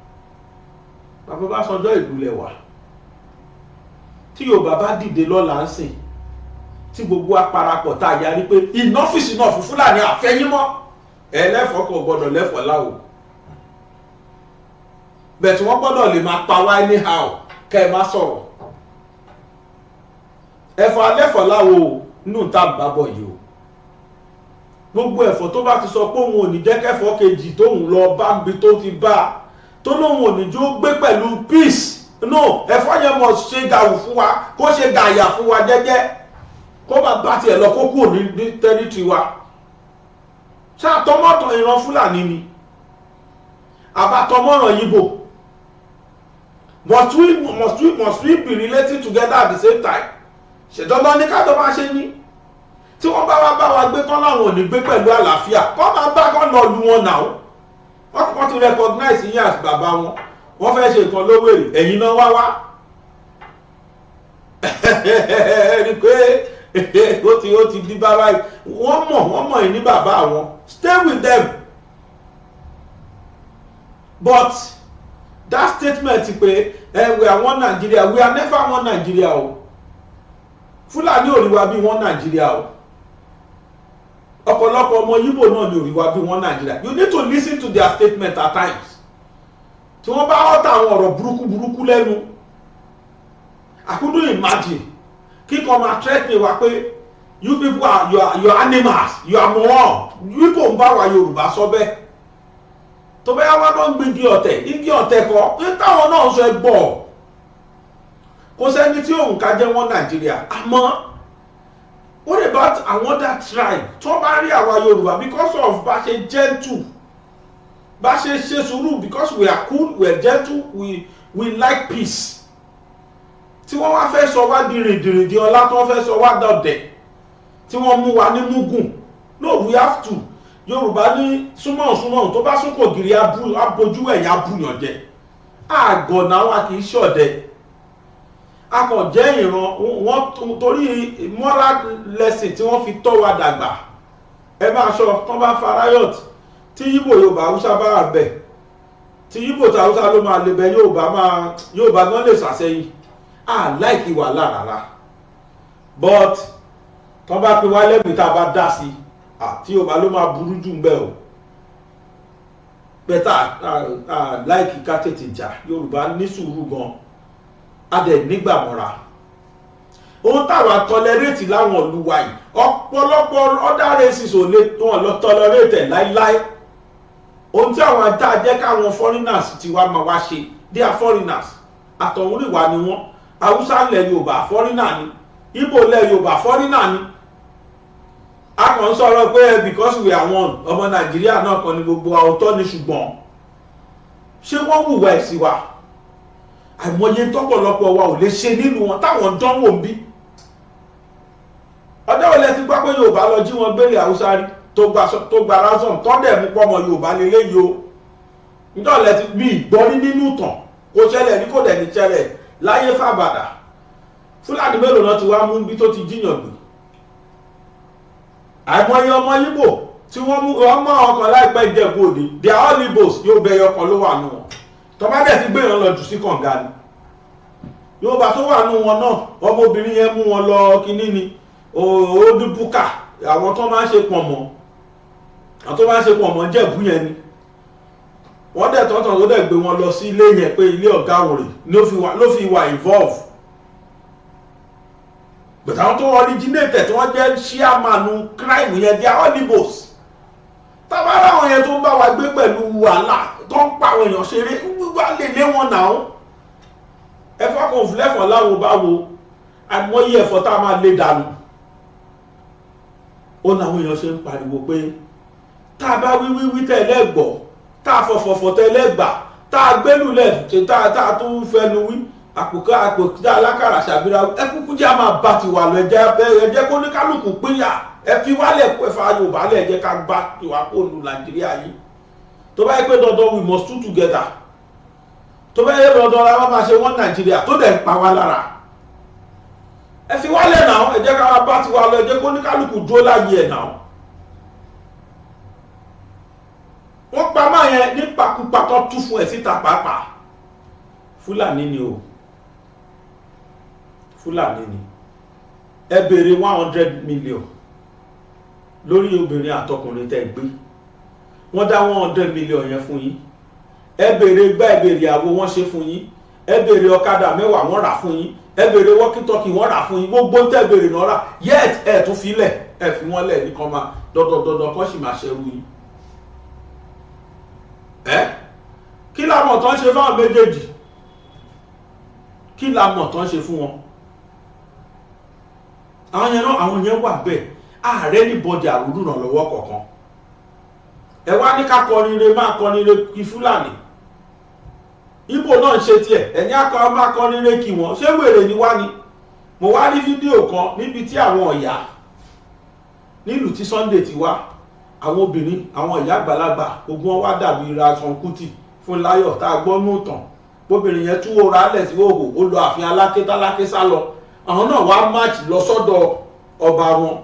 Bàbá Ọbásanjọ́, ìlú lẹ̀wà tí Yorùbá bá dìde lọ́la ń sìn, tí gbogbo aparapọ̀ tá a yarí pé enough is enough fún Fúlàní, àfẹ́yìn mọ́ ẹ lẹ́fọ̀ọ́, kò gbọ́dọ̀ lẹ́fọ̀ọ́ láwo bẹ̀tí wọ́n gbọ́dọ̀ lè máa pa wá anyhow kẹ́ ẹ má sọ̀rọ̀. Ẹ̀fọ́ alẹ́fọ̀ láwo nù tá a bá bọ̀ yìí o. Gbogbo ẹ̀fọ́ tó bá ti sọ pé òun ò ní jẹ́ kẹ́fọ́ kejì tóun lọ bá ń bi tó ti bá a, tó lóun ò ní jó gbé pẹ̀lú peace, no, ẹ̀fọ́ yẹn mọ̀ ṣe gàwù fún wa, kó ṣe gàyà fún wa jẹ́jẹ́, kó má bá tiẹ̀ lọ, kó kúrò ní territory wa. Ṣáàtọ́mọ́tàn ìran Fúlàní ni àbátọmọ́ràn Yíbò? Must we be related together at the same time? Ṣèjọba ní ká tó máa ṣe ní tí wọ́n bá wá bá wa gbé kán láwọn ò ní gbé pẹ̀lú àlàáfíà, kọ́ máa bá kán lọ lu wọn náà. Wọ́n kọ́ ti recognize yín as bàbá wọn. Wọ́n fẹ́ ṣe nǹkan lówèrè, ẹ̀yin náà wá wá ẹni pé ó ti di bàbá yìí. Wọ́n mọ̀ yín ní bàbá wọn. Stay with them. But that statement pé we are one Nigeria, we are never one Nigeria o. Fúlàní ò rí wa bí one Nigeria o. Ọ̀pọ̀lọpọ̀ ọmọ Yíbò náà ni ò rí wa bí one Nigeria. You need to listen to their statement at times tí wọ́n bá ọ́tà àwọn ọ̀rọ̀ burúkú burúkú lẹ́nu. I couldn't imagine kíkọ́ máa threatening wa pé you people are you are animals, you are moron. Yíbò ń bá wa Yorùbá sọ bẹ́ẹ̀. Tó bẹ́ẹ̀ wá ló ń gbin igi ọ̀tẹ̀, igi ọ̀tẹ̀ kọ́ ní táwọn náà sọ. Ẹ gbọ́, kò sẹ́ni tí òun ká jẹ́ wọ́n Nàìjíríà. Àmọ́ what about another tribe tó bá rí àwa Yorùbá, because of bá ṣe gentle, bá ṣe ṣe sùúrù, because we are cool, we are gentle, we like peace, tí wọ́n wá fẹ́ sọ wá di rìndìrìndì ọlá, tí wọ́n fẹ́ sọ wá dọ̀dẹ̀, tí wọ́n mú wa ní mugun? No, we have to. Yorùbá ní súnmọ́ súnmọ́, tó bá súnkò gírí abojú ẹ̀yà abúyàn jẹ. Àgọ̀ náà wa kì í ṣọ̀dẹ̀, a kàn jẹ́ ìran wọn torí moral lesson tí wọ́n fi tọ́ wa dàgbà. Ẹ máa sọ tán bá fa riot, tí Yíbò, Yorùbá, Haúsá bá wà bẹ̀, tí Yíbò tí Haúsá ló máa lè bẹ, Yorùbá máa, Yorùbá gan lè sàsẹ́yìn. À like wàhálà rárá, but tán bá pe wá lẹ́mìí, tá a bá dá sí, àti Yorùbá ló máa burú jù ń bẹ̀ o. Better like ká tètè jà. Yorùbá ní sùúrù gan, a dẹ̀ nígbàmọ́ra. Ohun táwa tolerate láwọn ìlú wa yìí, ọ̀pọ̀lọpọ̀ other races ò lè wọn lọ tolerate ẹ̀ láíláí. Ohun tí àwọn ajá jẹ́ káwọn foreigners ti wá máa wá ṣe, they are foreigners, àtọ̀húnrìnwá ni wọ́n. Haúsá ńlẹ̀ Yorùbá, foreigner ni. Ìgbò ńlẹ̀ Yorùbá, foreigner ni. A kàn ń sọ̀rọ̀ pé because we are one, ọmọ Nàìjíríà náà kan ní gbogbo àwòtọ́ ni, ṣùgbọ́n ṣé wọ́n hùwà ẹ̀ sí wa? Àìmọye tọ́pọ̀lọpọ̀ wa ò lè ṣe nílùú wọn táwọn dánwò ń bí. Ọjọ́ wo lẹ ti gbọ́ pé Yorùbá lọ jí wọn gbélé Haúsá rí, tó gba ransom, tó dẹ̀ mú pọ́mọ Yorùbá lélẹ́yìí o? Níjọ́ lẹ ti bí ìgbọ́rí nínú ìtàn? Kò ṣẹlẹ̀ ní, kò dẹ̀ ní ṣẹlẹ̀ láyé fàbàdà. Fúlàní mélòó náà ti wá mú bí tó ti jíyàn gbé? Àìmọye ọmọ Yíbò tí wọ́n mú ọmọ ọkàn láìpẹ́ Ìjẹ̀bú Òde. They are all Igbos. Yóò bẹ ẹyọ kan ló wà nù wọn. Tọ́ba dẹ̀ ti gbé yàn lọ jù sí kànga ni. Yorùbá tó wà nù wọn náà, ọmọbìnrin yẹn mú wọn lọ kínní ni òòdùbùkà. Àwọn tó máa ń ṣe pọ̀nmọ́, àwọn tó máa ń ṣe pọ̀nmọ́ Jẹ̀bú yẹn ni wọ́n dẹ̀ tọ́tàn tó dẹ̀ gbé wọn lọ sí ilé yẹn pé ilé ọ̀gá òrè ló fi wà involve. But àwọn tó originate, tí wọ́n jẹ́ chairman crime yẹn, they are all Igbos. Tábàárà àwọn yẹn tó ń bá wa gbé pẹ̀lú wàhálà, tó ń pa àwọn èèyàn ṣeré, wá lè lé wọn náà. Ẹ̀fọ́ kan òfìlẹ́fọ̀ láwo bá wo, àìmọye ẹ̀fọ́ tá a máa lé dànù. Ó náwọn èèyàn ṣe ń pariwo pé tá a bá wí wí wí tẹ́lẹ̀ gbọ́, tá a fọ̀fọ̀fọ̀ tẹ́lẹ̀ gbà, tá a gbélùlẹ̀, tá a tún fẹnu wí àpòká àpòká alákàrà ṣàbíra, ẹ kúkú jẹ́ a máa bá tiwa lọ. Ẹ jẹ́ kó ní kálukú pínyà. Ẹ fi wálẹ̀, ẹ fa Yorùbá lẹ̀, ẹ jẹ́ ká bá tiwa kó nu Nàìjíríà yìí. Tó bá yẹ pé dandan we must do together, tó bá yẹ dandan la máa ṣe wọ́n Nàìjíríà tó dẹ̀ ń pa wá lára, ẹ fi wálẹ̀ náà. Ẹ jẹ́ ká wá bá tiwa lọ. Ẹ jẹ́ kó ní kálukú dúró láàyè ẹ̀ náà. Wọ́n pa máa yẹn nípakúpa tó tú fún ẹ̀ síta pàápàá. Fúlàní ni o, Fúlàní ni. Ẹ béèrè 100 million lórí obìnrin àtọkùnrin tẹ́ gbé. Wọ́n dá 100 million yẹn fún yín. Ẹ béèrè gbá, ẹ béèrè àwo, wọ́n ṣe fún yín. Ẹ béèrè ọ̀kadà 10, wọ́n rà fún yín. Ẹ béèrè walkie talkie, wọ́n rà fún yín. Gbogbo tẹ́ béèrè náà rà, yet ẹ tún fi lẹ̀, ẹ fi wọ́n lẹ̀ nìkan máa dandandandan kọ́ sì máa ṣẹ́rú yín. Ẹ kí la mọ̀ tán ṣe fáwọn méjèèjì? Kí la mọ̀ tán ṣe fún wọn? Àwọn yẹn náà, àwọn yẹn wà bẹ́ẹ̀. Ààrẹ ní bọ́dì àrùdù ràn lọ́wọ́ kọ̀ọ̀kan. Ẹ wá ní ká kọrin re, máa kọrin re kí Fúlàní. Ìgbò náà ń ṣe tiẹ̀, ẹ̀yin akọ máa kọrin re kí wọ́n. Ṣé wèrè ni wá ni? Mo wá rí fídíò kan níbi tí àwọn ọ̀yà nílùú tí Sunday ti wá, àwọn obìnrin, àwọn ìyá àgbàlagbà, gbogbo wọn wá dàbí Ransome Kuti fún láyọ̀ tá a gbọ́ nù tàn. Bóbìnrin yẹn túwó ra lẹ̀ sí òhò, ó lọ ààfin Aláké, táláké sá lọ. Àwọn náà wá march lọ sọ́dọ̀ ọba wọn,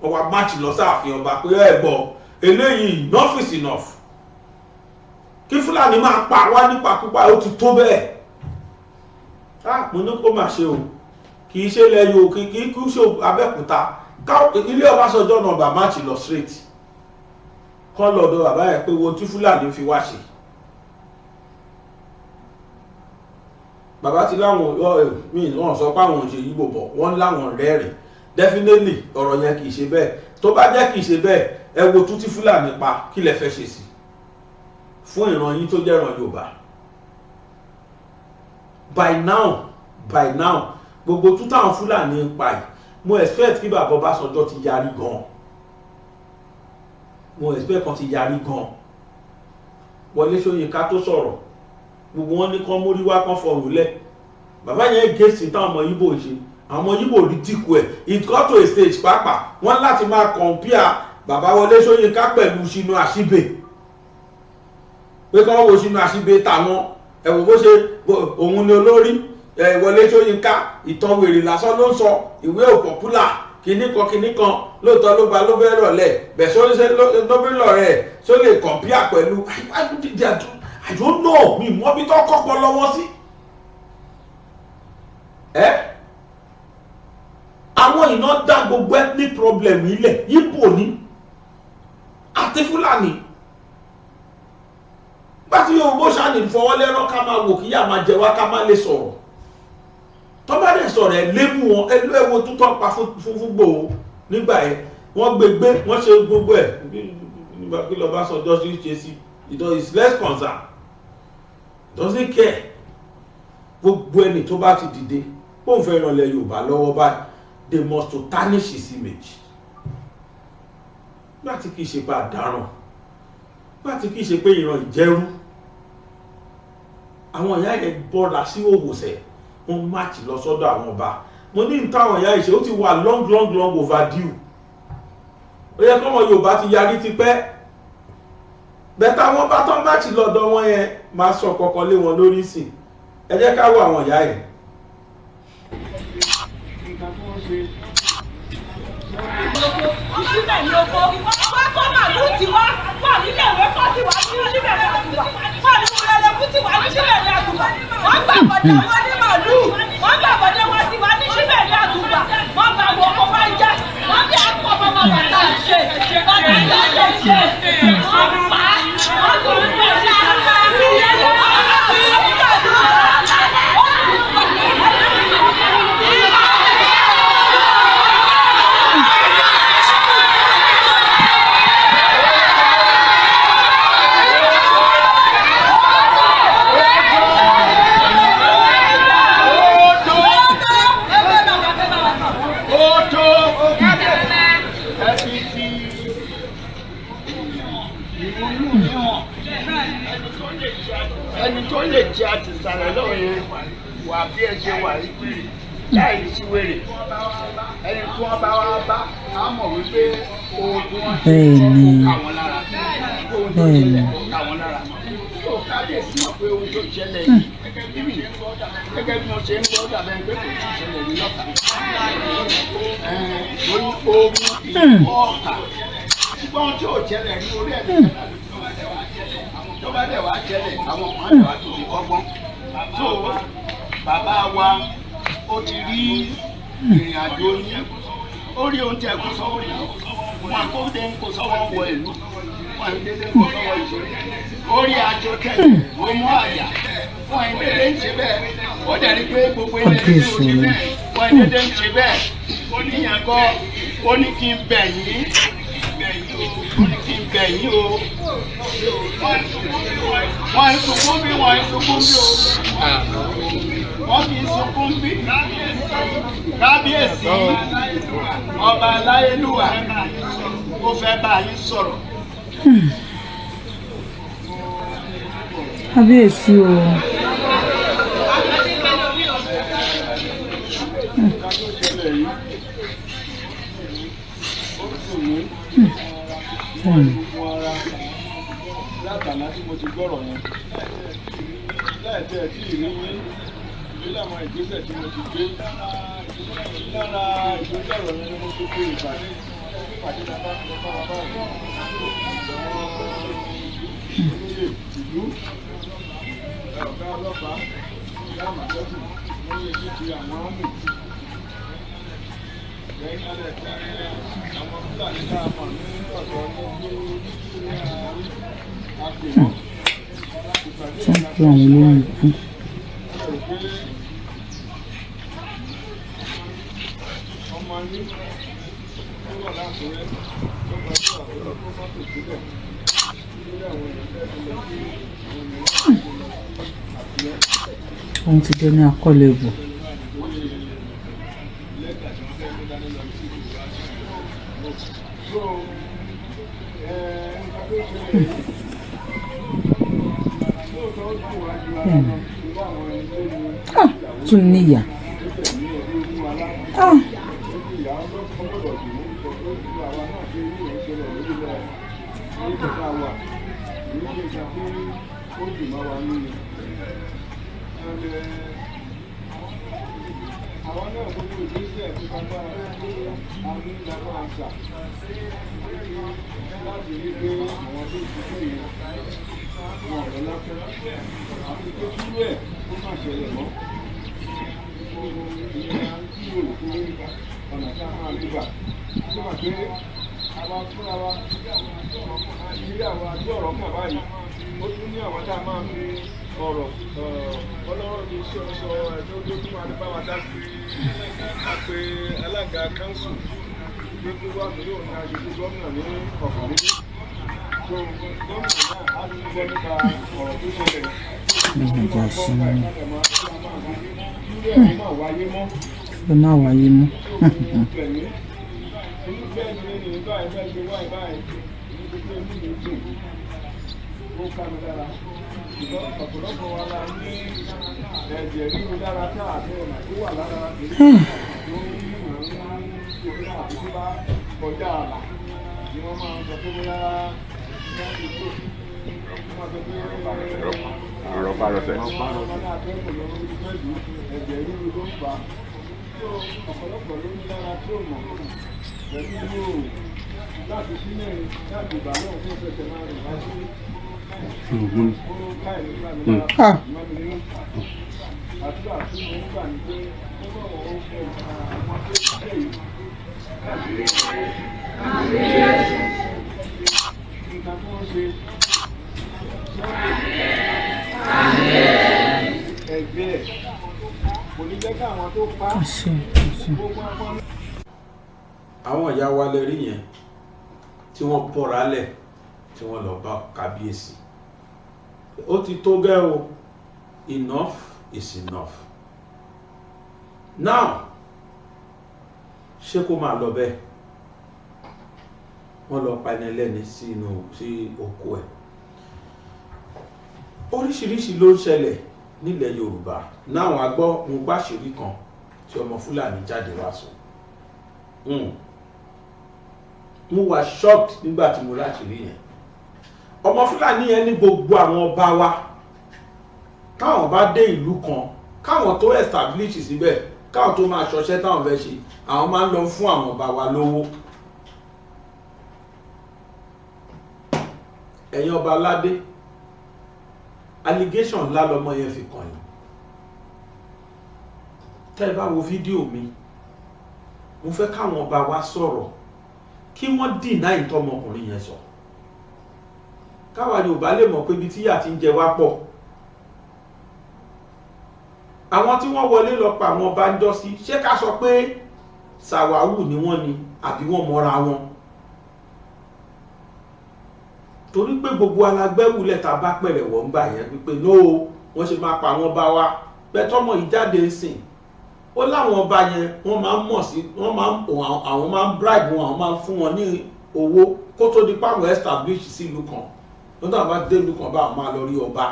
wọ́n wá march lọ sáàfin ọba pé ẹ gbọ́ eléyìí, enough is enough. Kí Fúlàní máa pa wá nípakúpa, ó ti tó bẹ́ẹ̀. Ah, mo ní kó má ṣe o. Kì í ṣe ilẹ̀ Yorùbá, kì í kú ṣe Abẹ́òkúta. Ilé Ọbásanjọ́ náà bá march lọ straight kọ́ lọ́dọ̀ bàbá yẹn pé wo tí Fúlàní fi wá ṣe. Bàbá ti láwọn míì, wọ́n sọ pé àwọn ò ṣe yíbò bọ̀, wọ́n láwọn rẹ́rìn. Definitely ọ̀rọ̀ yẹn kì í ṣe bẹ́ẹ̀. Tó bá jẹ́ kì í ṣe bẹ́ẹ̀, ẹ wo tú tí Fúlàní pa, kí lẹ fẹ́ ṣe sí fún ìran yín tó jẹ́ ìran Yorùbá? By now, by now, gbogbo tú táwọn Fúlàní ń pa yìí, mo expect kí bàbá Ọbásanjọ́ ti yarí gan. Mo expect kan ti yarí gan. Wọlé Ṣóyínká tó sọ̀rọ̀, gbogbo wọn ní kán mórí wá, kán fọrùn lẹ̀. Bàbá yẹn gèsì táwọn ọmọ Ìgbò ṣe, àwọn ọmọ Ìgbò rí dìkù ẹ̀. It got to a stage pàápàá, wọ́n láti máa compare bàbá Wọlé Ṣóyínká pẹ̀lú Chinua Achebe, pé kán wo Chinua Achebe tàwọn ẹ̀wọ̀n bó ṣe òun ni olórí. Wọlé Ṣóyínká, ìtàn wèrè lásán ló ń sọ, ìwé ò popular, kinní kan kinní kan. Lóòótọ́ ló gba Nobel rọ̀lẹ́ bẹ̀, ṣó Nobel rẹ̀ ṣó lè compare pẹ̀lú? I don't know. Mi mọ bí tó kọ́pọ̀ lọ́wọ́ sí. Ẹ́ àwọn iná dá gbogbo ethnic problem ilẹ̀ Ìgbò ní àti Fúlàní. Gbàtí Yorùbá ṣáà fọwọ́lẹ́rọ́, ká máa wò kíyà máa jẹ wá, ká má lè sọ̀rọ̀. Tó bá dẹ̀ sọ̀rọ̀, ẹ̀ lébù wọn. Ẹ wo tó tọ́ pa fún Ìgbòho nígbà yẹn, wọ́n gbé gbé, wọ́n ṣe gbogbo ẹ̀. Nígbà kí lọ́ọ́ bá sọ justice ṣe sí, it is less concern, doesn't care. Gbogbo ẹni tó bá ti dìde bóun fẹ́ ràn lẹ̀ Yorùbá lọ́wọ́ báyìí, they must to tarnish his image. Láti kìí ṣe pé àdáràn, láti kìí ṣe pé ìran ìjẹ́rú. Àwọn ìyá yẹn bọ́ra sí òwòsẹ̀, wọ́n march lọ sọ́dọ̀ àwọn ọba. Mo ní táwọn ìyá yìí ṣe, ó ti wà long, long, long overdue. Ó yẹ kọ́mọ Yorùbá ti yarí ti pẹ́ bẹ́tà. Wọn bá tán march lọ́dọ̀ wọn yẹn, máa sọ kọ̀ọ̀kan lé wọn lórí sìn. Ẹ jẹ́ ká wo àwọn ìyá yẹn. Nǹkan tí wọ́n ṣe. Ìsílẹ̀ ní oko wá kó màlúù tiwa wà nílé ìwé kọ́ tiwa ní síbẹ̀ ní àgùbà wà nínú ẹlẹ́kú tiwa ní síbẹ̀ ní àgùbà. Wọ́n gbà bọ̀dẹ̀ wọn ní màlúù, wọ́n gbà bọ̀dẹ̀ wọn tiwa ní síbẹ̀ ní àgùbà. Wọ́n gbà wọ́n kó wá jẹ́ wọ́n bí àpò ọmọ bàtà ṣe bàtà ṣe ṣe wọ́n pa wọ́n tún fẹ́ ṣe. Ó tó ẹ fi ìrònú mi hàn. Ẹni tó lè jẹ àtìsàlẹ̀ lọ́wọ́ yẹn wà bí ẹ ṣe wà yìí láì sí wèrè. Ẹni tí wọ́n bá wá bá á mọ̀ wípé ohun tí wọ́n ṣe Bẹ́ẹ̀ni. ó kà wọ́n lára, ohun tó Bẹ́ẹ̀ni. ṣẹlẹ̀ ó kà wọ́n lára. Tó kábíyèsí mọ̀ pé ohun tó ṣẹlẹ̀ yìí, gẹ́gẹ́ bí wọ́n ṣe ń gbọ́, dàbẹ́ pé kò tí ì ṣẹlẹ̀ ní lọ́kà lórí ogun ìlú ọ̀kà, ṣùgbọ́n ohun tí ò ṣẹlẹ̀ ní orí ẹ̀ tó bá dẹ̀ wá ṣẹlẹ̀, àwọn kan á dẹ̀ wá tó fi kọ́gbọ́n. Tó bàbá wa, ó ti rí ìrìn àjò yín, ó rí ohun tí ẹ kó sọ́wọ́ yìí. Wọn kó dé ń kó sọ́wọ́ wọ ìlú wọn dédé ń kó sọ́wọ́ ìṣeré. Ó rí aṣọ tẹ̀ ó mú àyà. Wọ́n ẹ̀ dédé ń ṣe bẹ́ẹ̀. Ó dẹ̀ rí pé gbogbo ilé ilé ò ṣe bẹ́ẹ̀. Wọ́n ẹ̀ dédé ń ṣe bẹ́ẹ̀. Ó ní yẹn kọ́, ó ní kí n bẹ̀ yín. Ó ní kí n bẹ̀ yín o. Wọ́n ń sunkún bí, wọ́n ń sunkún bí o. Wọ́n kì í sunkún bí. Kábíyèsí, ọba aláyélúwà, ó fẹ́ bá yín sọ̀rọ̀. Kábíyèsí o. Látàná tí mo ti gbọ́rọ̀ yẹn, láìpẹ́ tí ìrí yín ìgbélé àwọn ìgbésẹ̀ tí mo ti gbé lára ìgbésẹ̀ ọ̀rọ̀ yẹn ni mo ti gbé ìpàdé ìpàdé bàbá bàbá bàbá àwọn olóyè ìlú, ọ̀gá ọlọ́pàá, ìyá àmọ̀tẹ́kùn lórí títí àwọn àmì lẹ́yìn alẹ́ tí àwọn Fúlàní tá a mọ̀ ní ọ̀dọ́ ní àpè wọ́n. Tí wọ́n pe àwọn olórí ikú. Ọmọ yín tó wà lákùrẹ́ tó gbàdúrà ó kó mọ́tò síbẹ̀ lórí àwọn èèyàn fẹ́ẹ́ fi lọ sí àwọn èèyàn tó lọ Àkúrẹ́. Òun ti dẹni àkọlẹ̀bù. Lẹ́tà tí wọ́n fẹ́ mú dání lọ sí ìlú wa. So nǹkan tó ṣẹlẹ̀ yìí lóòótọ́ ó dùn wá ju ara lọ irú àwọn ẹni tó ní Ah, tún níyà. tó tẹ̀lé ẹbí ogún alá Ah, ìyá ọgbọ́dọ̀ dùn ún sọ pé irú àwa náà ṣe irú ẹ̀ ṣẹlẹ̀ lórílẹ̀ orílẹ̀ tá a wà kì í ṣe nǹkan tí ó dùn mọ́ wa nínú. And àwọn náà gbogbo ìgbésẹ̀ tó lágbára tí a ní la máa gbà láti rí pé àwọn tó ṣiṣẹ́ yẹn wọn ò lọ lásán àti pé kúrú ẹ̀ kó má ṣẹlẹ̀ mọ́. Ìyẹn à ń kúrò pé ọ̀nà tá a máa gbà tó mà pé àwa fúnra wa tí àwọn àti ọ̀rọ̀ kàn báyìí, ó tún ní àwọn tá a máa fi ọ̀rọ̀ ọlọ́rọ̀ ní sọ sọ ẹ̀ tó tó tún máa ní bá wa dá sí. A pe alága council pé kó wá pẹ̀lú òun aṣojú gómìnà ní ọ̀fọ̀ níbí, so gómìnà náà á tún gbọ́ nípa ọ̀rọ̀ tó ṣẹlẹ̀. Lẹ́yìn ìjà sí mi. Kí ẹ̀ má wáyé mọ́. Ẹ má wáyé mọ́. Ọ̀pọ̀lọpọ̀ wa la ní ẹ̀jẹ̀ ríru lára tá àti ọ̀nà tó wà lára tó ń mú àti tó bá kọjá àlà ni wọ́n máa ń sọ pé bóyá wọ́n ti tó wọ́n sọ pé Rọpárọsẹ̀. Ẹ̀jẹ̀ ríru ló ń fà á. Ọ̀pọ̀lọpọ̀ ló ní lára tí ò mọ̀ pẹ̀lú yóò láti sílẹ̀ láti ìgbà náà fún fẹsẹ̀ máa rìn wá sí ó ká ìlú gbà mí lára Ah. mọ́ mi nínú. Àdúrà tí mo ń gbà ní pé ó bọ̀ wọ́n ó fẹ́ àwọn tó ṣe yìí káàkiri nǹkan tí wọ́n ṣe ẹgbẹ́ ẹ̀ kò ní jẹ́ káwọn tó pa á Àṣẹ, àṣẹ. gbogbo àwọn. Àwọn ìyá wa lè rí yẹn tí wọ́n bọ́ra lẹ̀ tí wọ́n lọ bá kábíyèsí. Ó ti tó gẹ́ o, enough is enough now. Ṣé kó máa lọ bẹ́ẹ̀? Wọ́n lọ pa ẹni ẹlẹ́ni sínú sí oko ẹ̀. Oríṣiríṣi ló ń ṣẹlẹ̀ nílẹ̀ Yorùbá náà. A gbọ́ mo gbàṣírí kan tí ọmọ Fúlàní jáde wá sọ. Mo wà shocked nígbà tí mo láṣìírí yẹn. Ọmọ Fúlàní yẹn ní gbogbo àwọn ọba wa, káwọn bá dé ìlú kan, káwọn tó establish síbẹ̀, káwọn tó máa ṣọṣẹ́ táwọn fẹ́ ṣe, àwọn máa ń lọ fún àwọn ọba wa lówó. Ẹ̀yin ọba aládé, allegation ńlá lọmọ yẹn fi kàn yín. Tẹ́ ẹ bá wo fídíò mi, mo fẹ́ káwọn ọba wa sọ̀rọ̀ kí wọ́n deny ìtọ́mọkùnrin yẹn sọ, káwa Yorùbá lè mọ̀ pé ibi tíyà ti ń jẹ wá pọ̀. Àwọn tí wọ́n wọlé lọ pa àwọn ọba ń jọ sí, ṣé ká sọ pé sàwáwù ni wọ́n ni àbí wọ́n mọ́ra wọn? Torí pé gbogbo alágbẹ́wùlẹ̀ tá a bá pẹ̀rẹ̀ wọ́n gbà yẹn wípé no, wọ́n ṣe máa pa àwọn ọba wa. Bẹ́tọ́mọ̀ ìjáde ń sìn, ó láwọn ọba yẹn wọ́n máa ń mọ̀ sí, wọ́n máa ń, àwọn máa ń bribe wọn, àwọn máa ń fún wọn ní owó kó tó di páwọn establish sílùú kan. Lọ́dọ̀ àwọn bá dé ìlú kan bá, àwọn máa lọ rí ọba,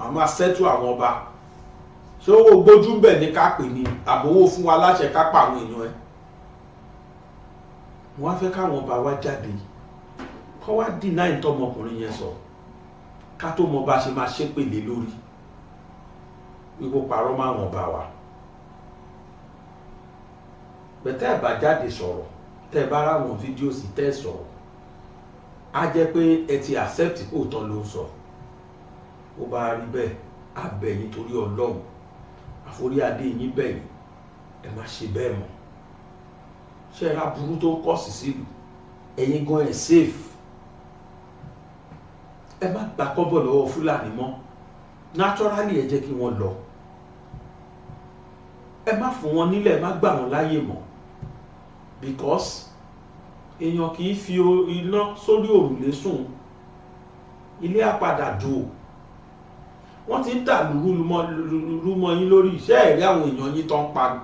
àwọn máa settle àwọn ọba. Ṣé owó gbójú ń bẹ̀ ní ká pè ní àbówó fún wa láṣẹ ká pa àwọn èèyàn ẹ̀? Wọ́n á fẹ́ káwọn ọba wa jáde kọ́ wá deny tọmọkùnrin yẹn sọ, ká tó mọ bá ṣe máa ṣépè lé lórí wípé parọ́ máwọn ọba wa. Bẹ̀tẹ́ ẹ̀ bá jáde sọ̀rọ̀, tẹ́ ẹ bá ráwọn fídíò sí tẹ́ ẹ sọ̀rọ̀, á jẹ́ pé ẹ ti accept pé òótọ́ ló ń sọ. Ó bá rí bẹ́ẹ̀, á bẹ̀ yín torí Ọlọ́run, àforí adé yín bẹ̀ yín, ẹ má ṣe bẹ́ẹ̀ mọ́. Ṣé ẹ ra burú tó ń kọ́ sí sílùú ẹ̀yin gan ẹ̀ safe? Ẹ má gba kọ́bọ̀ lọ́wọ́ Fúlàní mọ́. Naturally, ẹ jẹ́ kí wọ́n lọ. Ẹ má fún wọn nílẹ̀, ẹ má gbà wọ́n láyè mọ́, because èèyàn kì í fi iná sórí òrùlé sùn, ilé àpadà dùn. Wọ́n ti ń dà lúrú mọ́ yín lórí. Iṣẹ́ ẹ̀rí àwọn èèyàn yín tó ń pa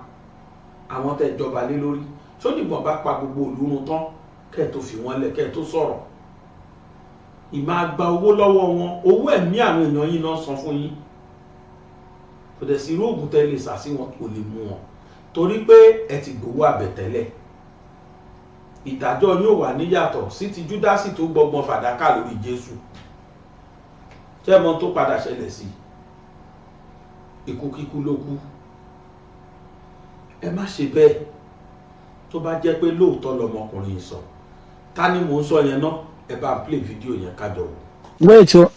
àwọn tẹ́ ìjọba lé lórí, sódìgbọ̀n bá pa gbogbo ìlú run tán kẹ́ ẹ̀ tó fi wọ́n lẹ̀, kẹ́ ẹ̀ tó sọ̀rọ̀? Ìmọ̀ àgbà owó lọ́wọ́ wọn, owó ẹ̀mí àwọn èèyàn yín náà san fún yín. Kò dẹ̀ sí irú oògùn tẹ́ lè sà sí wọn, kò lè mú wọn, torí pé ẹ ti gbowó àbẹ̀tẹ́lẹ̀. Ìdájọ́ yóò wà níyàtọ̀ sí ti Júdásì tó gbọgbọn fàdákà lórí Jésù. Ṣé mọ tó padà ṣẹlẹ̀ sí? Ikú kíkú ló kú. Ẹ má ṣe bẹ́ẹ̀. Tó bá jẹ́ pé lóòótọ́ lọmọkùnrin sọ, ta ni mò ń sọ yẹn náà? Ẹ bá play fídíò yẹn kájọ wò. Wait, so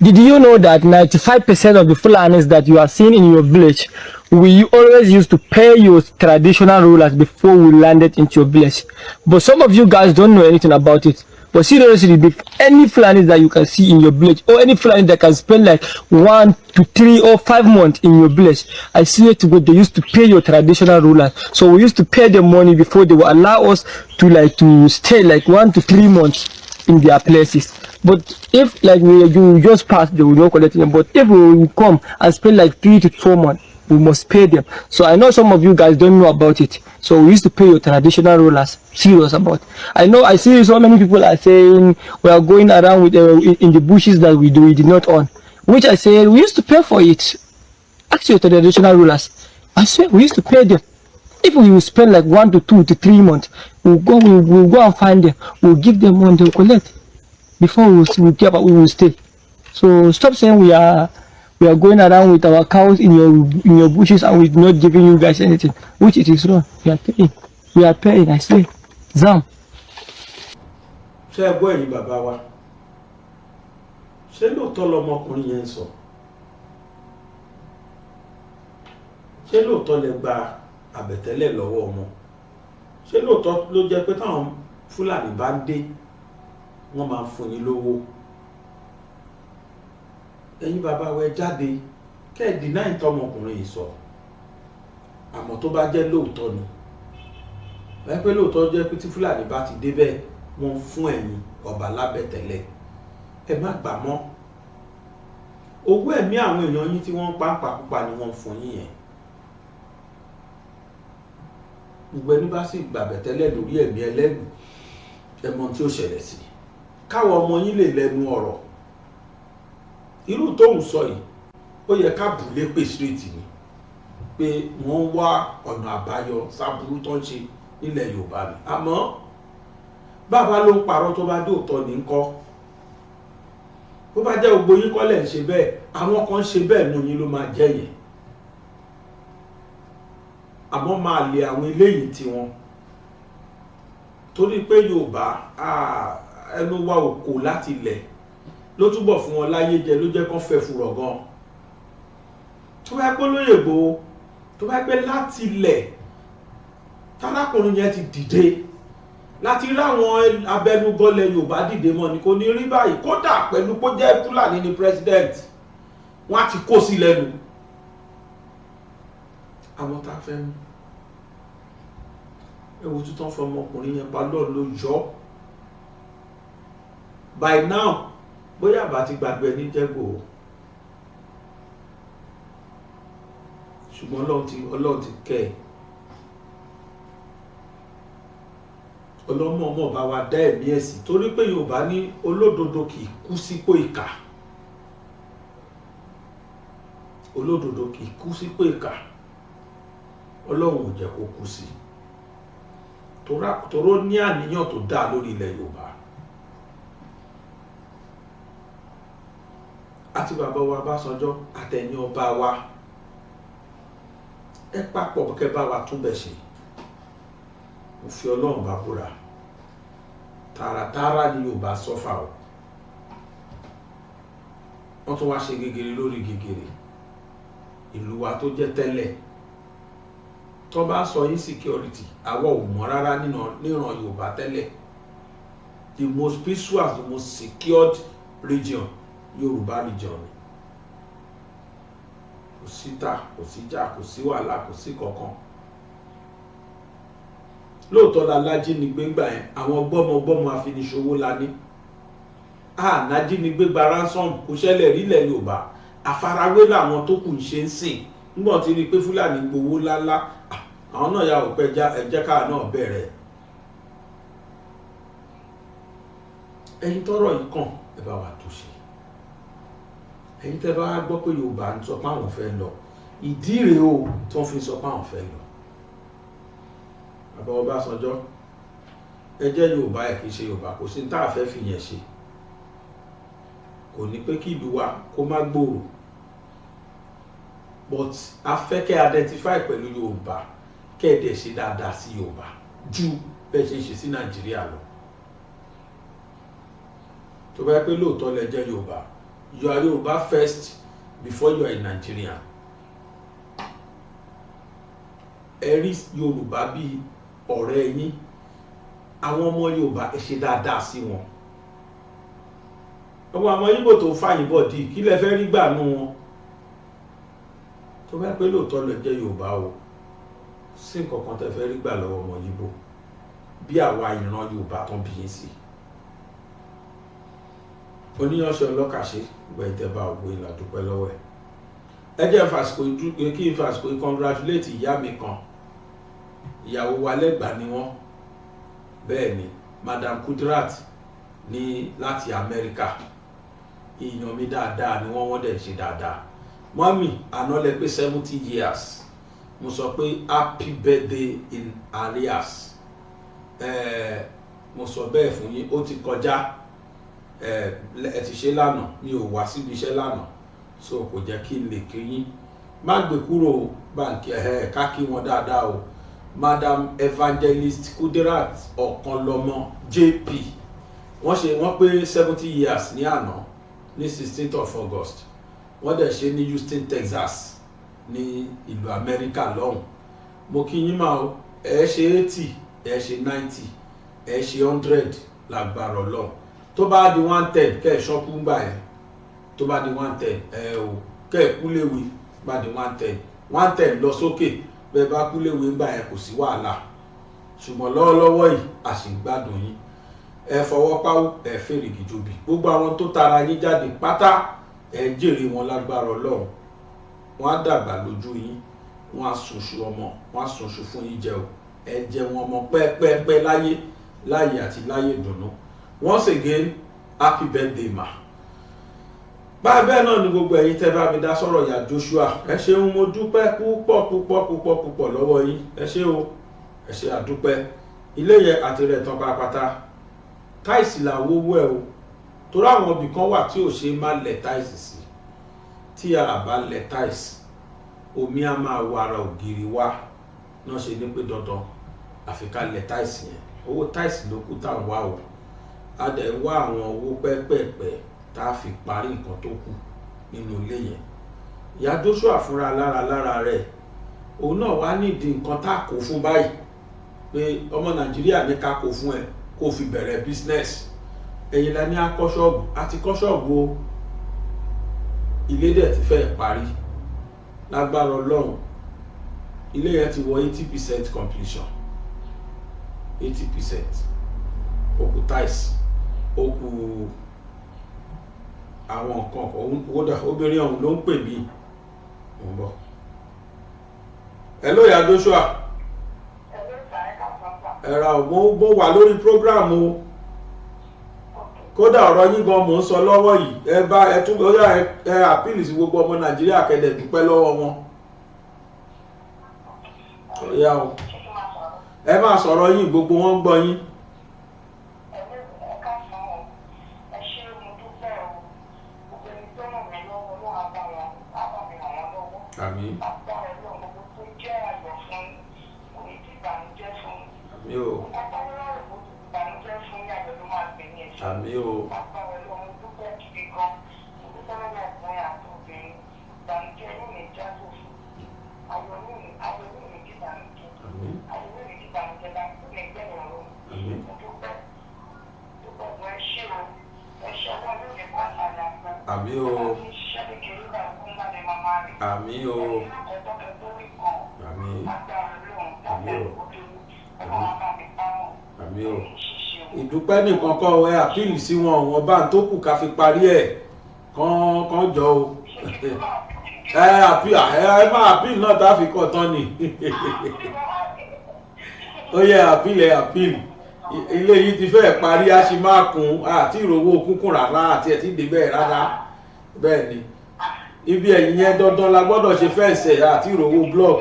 did you know that 95% of the Fulanis that you are seeing in your village, we always used to pay your traditional rulers before we landed into your village? But some of you guys don't know anything about it. But seriously, if any Fulanis that you can see in your village, or any Fulani that can spend like 1 to 3 or 5 months in your village, I swear to God, they used to pay your traditional rulers. So we used to pay them money before they will allow us to like to stay like 1 to 3 months in their places. But if like we you just pass, they will not collect them. But if we will come and spend like 3 to 4 months, we must pay them. So I know some of you guys don't know about it. So we used to pay your traditional rulers. Serious about. I know I see so many people are saying we are going around with in the bushes that we do we did not own, which I say we used to pay for it. Ask your traditional rulers. I swear we used to pay them. If we will spend like 1 to 2 to 3 months, we'll go and find them. We'll give them money, they'll collect before we will get, but we will stay. So stop saying we are going around with our cows in your bushes and we're not giving you guys anything, which it is wrong. We are paying. We are paying, I say. Zam. Ṣé ẹ gbọ́, ẹ̀yin bàbá wa? Ṣé lóòótọ́ lọmọkùnrin yẹn ń sọ? Ṣé lóòótọ́ lẹ gba àbẹ̀tẹ́lẹ̀ lọ́wọ́ wọn? Ṣé lóòótọ́ ló jẹ́ pé táwọn Fúlàní bá ń dé, wọ́n máa ń fún yín lówó? Ẹ̀yin bàbá wa, ẹ jáde kẹ́ ẹ̀ deny tọmọkùnrin yìí sọ. Àmọ́ tó bá jẹ́ lóòótọ́ ni, wọ́n pé lóòótọ́ jẹ́ pé tí Fúlàní bá ti dé bẹ́ẹ̀, wọ́n fún ẹ̀yin ọba lábẹ́tẹ̀lẹ̀, ẹ má gbà mọ́. Owó ẹ̀mí àwọn èèyàn yín tí wọ́n ń pa ń pakúpa ni wọ́n ń fún yín yẹn. Gbogbo ẹni bá sì gbàbẹ̀tẹ́lẹ̀ lórí ẹ̀mí ẹlẹ́nu, ẹ mọ tí ó ṣẹlẹ̀ sí. Káwọn ọmọ yín lè lẹ́nu ọ̀rọ̀ irú tóun sọ yìí, ó yẹ ká bù lépè straight ni pé wọ́n wá ọ̀nà àbáyọ sábúrú tó ń ṣe nílẹ̀ Yorùbá ni. Àmọ́ bàbá ló ń parọ́, tó bá dé òótọ́ ní ń kọ́. Bó bá jẹ́ gbogbo yín kọ́ lẹ̀ ń ṣe bẹ́ẹ̀, àwọn kan ń ṣe bẹ́ẹ̀ nù yín ló máa jẹ́ yẹn. Àmọ́ máa lè àwọn eléyìí tiwọn, torí pé Yorùbá, ẹnu wa ò kò láti lẹ̀, ló túbọ̀ fún wọn láyé jẹ, ló jẹ́ kán fẹ́ furọ̀ gan. Tó bá pẹ́ lóye Ìgbòho, tó bá pẹ́ láti lẹ̀ tálákùnrin yẹn ti dìde láti ráwọn abẹnugọlẹ̀ Yorùbá dìde mọ́ ni, kò ní rí báyìí. Kódà pẹ̀lú pé ó jẹ́ Fúlàní ni president, wọ́n á ti kó sí lẹ́nu. Àwọn tá a fẹ́ mú, ewu tuntun fọmọkùnrin yẹn pa lọ́ọ̀ ló yọ. By now, bóyá bá ti gbàgbé ní jẹ́gbò o, ṣùgbọ́n Ọlọ́run ti kẹ́ ẹ̀. Ọlọ́mọ bá wa dá ẹ̀mí ẹ̀ sí, torí pé Yorùbá ní olódodo kì í kú sípò ìkà, olódodo kì í kú sípò ìkà. Ọlọ́run ò jẹ́ kó kú sí, toró ní àníyàn tó dáa lórí ilẹ̀ Yorùbá. Àti bàbá wa Ọbásanjọ́ àtẹ̀yìn ọba wa, ẹ papọ̀ kẹ́ bá wa túnbẹ̀ ṣe. Mo fi Ọlọ́run bá búra, tààràtààrà ni Yorùbá sọ́fà o. Wọ́n tún wá ṣe gegere lórí gegere ìlú wa tó jẹ́ tẹ́lẹ̀. Tó bá sọ insecurity, àwa ò mọ̀ rárá níran Yorùbá tẹ́lẹ̀. The most peaceful and the most secured region, Yorùbá region ni. Kò síta, kò síjà, kò sí wàhálà, kò sí kankan. Lóòótọ́ la lájínigbé gbà yẹn, àwọn gbọ́mọgbọ́mọ afiniṣòwò la ní. Ànájínigbé gba ransom kò ṣẹlẹ̀ rílẹ̀ Yorùbá. Àfarawé làwọn tó kù ń ṣe ń sìn. Nígbà tí rí i pé Fúlàní gbowó ńláńlá, àwọn náà ya òpẹ ẹjẹ káà náà bẹ̀rẹ̀. Ẹ̀yin tọ́rọ̀ yìí kàn, ẹ bá wa tó ṣe. Ẹ̀yin tẹ́ bá gbọ́ pé Yorùbá ń sọ pé àwọn fẹ́ lọ, ìdí rèé o tí wọ́n fi sọ pé àwọn fẹ́ lọ. Bàbá Ọbásanjọ́, ẹ jẹ́ Yorùbá, ẹ kì í ṣe Yorùbá, kò sí ní tá a fẹ́ fi yẹn ṣe. Kò ní pé kí ìlú wa kó má gbòòrò, but a fẹ́ kẹ́ identify pẹ̀lú Yorùbá, kẹ́ ẹ̀ dẹ̀ ṣe dáadáa sí Yorùbá ju bẹ́ẹ̀ ṣe ń ṣe sí Nàìjíríà lọ. Tó bá yẹ pé lóòótọ́ lẹ jẹ́ Yorùbá, you are Yorùbá first before you are a Nigerian. Ẹ rí Yorùbá bíi ọ̀rẹ́ yín. Àwọn ọmọ Yorùbá, ẹ ṣe dáadáa sí wọn. Ọmọ àwọn Ìgbò tó fàyìn bọ̀ di kí lẹ fẹ́ rí gbà nú wọn? Tó bá pé lóòótọ́ lẹ jẹ́ Yorùbá o, sí nǹkan kan tẹ́ fẹ́ rí gbà lọ́wọ́ ọmọ Ìgbò bí àwa ìran Yorùbá tán bí yín sí. Oníyanṣẹ́ ọlọ́kàṣe gbọ́ ìtẹ́bà ògbó ìlà dúpẹ́ lọ́wọ́ ẹ̀. Ẹ jẹ́ fàsìkò kí n fàsìkò congratulate ìyá mi kan, ìyàwó wa lẹ́gbàá ni wọ́n. Bẹ́ẹ̀ ni, Madam Kudirat ní láti Amẹ́ríkà. Èèyàn mi dáadáa ni wọ́n, wọ́n dẹ̀ ṣe dáadáa. Mọ́mì, àná lẹ pé 70 years. Mo sọ pé happy birthday in arrears. Mo sọ bẹ́ẹ̀ fún yín, ó ti kọjá. Ẹ ti ṣe lánàá, mi ò wá síbi iṣẹ́ lánàá, so kò jẹ́ kí n lè kí yín. Má gbé kúrò báńkì ẹ̀, ká kí wọn dáadáa o. Madam Evangelist Kudirat Ọ̀kanlọ́mọ JP, wọ́n ṣe, wọ́n pé 70 years ní àná, ní 16th of August. Wọ́n dẹ̀ ṣe ní Houston, Texas, ní ìlú Amẹ́ríkà lọ́hùn. Mo kí yín máa o. Ẹ ṣe 80, ẹ ṣe 90, ẹ ṣe 100 lágbára Ọlọ́run. Tó bá di 110, kẹ́ ẹ̀ ṣọ́kú ń gbà ẹ̀. Tó bá di 110, ẹ o kẹ́ ẹ̀ kú léwe. Bá di 110, 110 lọ sókè, bẹ́ẹ̀ bá kú léwe ń gbà ẹ̀, kò sí wàhálà. Ṣùgbọ́n lọ́wọ́lọ́wọ́ yìí, a sì ń gbádùn yín. Ẹ fọwọ́ páwó, ẹ fèrègì jobi. Gbogbo àwọn tó tara yín jáde pátá, ẹ jèrè wọn lágbára Ọlọ́run. Wọn á dàgbà lójú yín, wọn á sunṣu ọmọ, wọn á sunṣu fún yín jẹ o. Ẹ jẹ wọn ọmọ pẹ́ẹ́pẹ́ẹ́pẹ́ láyé, láyé àti láyé ìdùnnú. Once again, happy birthday, ma. Báyìí bẹ́ẹ̀ náà ni gbogbo ẹ̀yin tẹ́ bá mi dá sọ̀rọ̀ ìyá Joshua, ẹ ṣeun, mo dúpẹ́ púpọ̀ púpọ̀ púpọ̀ púpọ̀ lọ́wọ́ yín. Ẹ ṣé o, ẹ ṣé, àdúpẹ́. Ilé yẹn àti rẹ̀ tán pátápátá, tiles là ń wówó ẹ o, torí àwọn ibì kan wà tí ò ṣe má lẹ̀ tiles sí. Tí a bá lẹ̀ tiles, omi á máa wọ ara ògiri wá náà. Ṣe ní pé dandan àfi ká lẹ̀ tiles yẹn. Owó tiles ló kù tá à ń wá o. A dẹ̀ ń wá àwọn owó pẹ́pẹ́pẹ́ tá a fi parí nǹkan tó kù nínú ilé yẹn. Ìyá Joshua fúnra lára lára rẹ̀, òun náà wá nídìí nǹkan tá a kó fún báyìí pé ọmọ Nàìjíríà ní ká kó fún ẹ kó fi bẹ̀rẹ̀ business. Ẹ̀yin la ní a kọ́ ṣọ́ọ̀bù, a ti kọ́ ṣọ́ọ̀bù o. Ilé dẹ̀ ti fẹ́ parí lágbára Ọlọ́run. Ilé yẹn ti wọ 80% completion, 80%. Ó kù tiles, ó kù àwọn nǹkan kódà. Obìnrin ọ̀hún ló ń pè mí, mò ń bọ̀. Hello, ìyá Joshua, ẹ̀rọ mo wà lórí program o. Kódà ọ̀rọ̀ yín gan mò ń sọ lọ́wọ́ yìí. Ẹ bá ẹ tún bóyá ẹ appeal sí gbogbo ọmọ Nàìjíríà, kẹ́dẹ̀ dúpẹ́ lọ́wọ́ wọn. Ó yá o, ẹ máa sọ̀rọ̀ yín, gbogbo wọn ń gbọ́ yín. Ẹ káàsán o, ẹ ṣé, mo dúpẹ́ o. Gbogbo ẹni tó ràn mí lọ́wọ́, Ọlọ́run á bá wọn, á bá mi ràn wọ́n lọ́wọ́. Àmín. Agbára Ọlọ́run, gbogbo tó jẹ́ ayọ̀ fún yín kò ní tí ìbànújẹ́ fún yín. Àmín o. Nǹkan tó ń rọrùn kó ti ìbànújẹ́ fún yín, ayọ̀ ló máa gbé ní ẹ̀ṣẹ̀. Àmín o. Agbára Ọlọ́run, mo dúpẹ́ gidi gan. Mo dúpẹ́ lọ́wọ́ ọkùnrin àti obìnrin. Ìbànújẹ́ yín ní já sófo, ayọ̀ yín, ayọ̀ yín ní ìbànújẹ́. Àmín. Ayọ̀ yín ní ìbànújẹ́ bá ní gbẹ̀yìn ọ̀run. Àmín. Mo dúpẹ́, dúpẹ́ gan. Ẹ ṣé o, ẹ ṣé. Ọlọ́run ló lè kọ́ àṣàlẹ̀ àpò. Àmín o. Iṣẹ́ kékeré bá kún bá lè máa máa rí. Àmín o. Àmín. Àmín o. Àmín o. Ìdúpẹ́ nìkan kọ́ ẹ, appeal sí wọn, wọn bá ń tó kù ká fi parí ẹ̀ kán kán jọ o. Ẹ appeal, ẹ máa appeal náà tá a fi kọ́ tán ni. Ó yẹ appeal, ẹ appeal. Ilé yìí ti fẹ́ẹ̀ parí, a sì máa kún àti ìrówó kúnkún rárá àti ẹ̀ tí ì débẹ̀ rárá. Bẹ́ẹ̀ ni, ibi ẹ̀yìn yẹn dandan la gbọ́dọ̀ ṣe fence àti ìrówó block.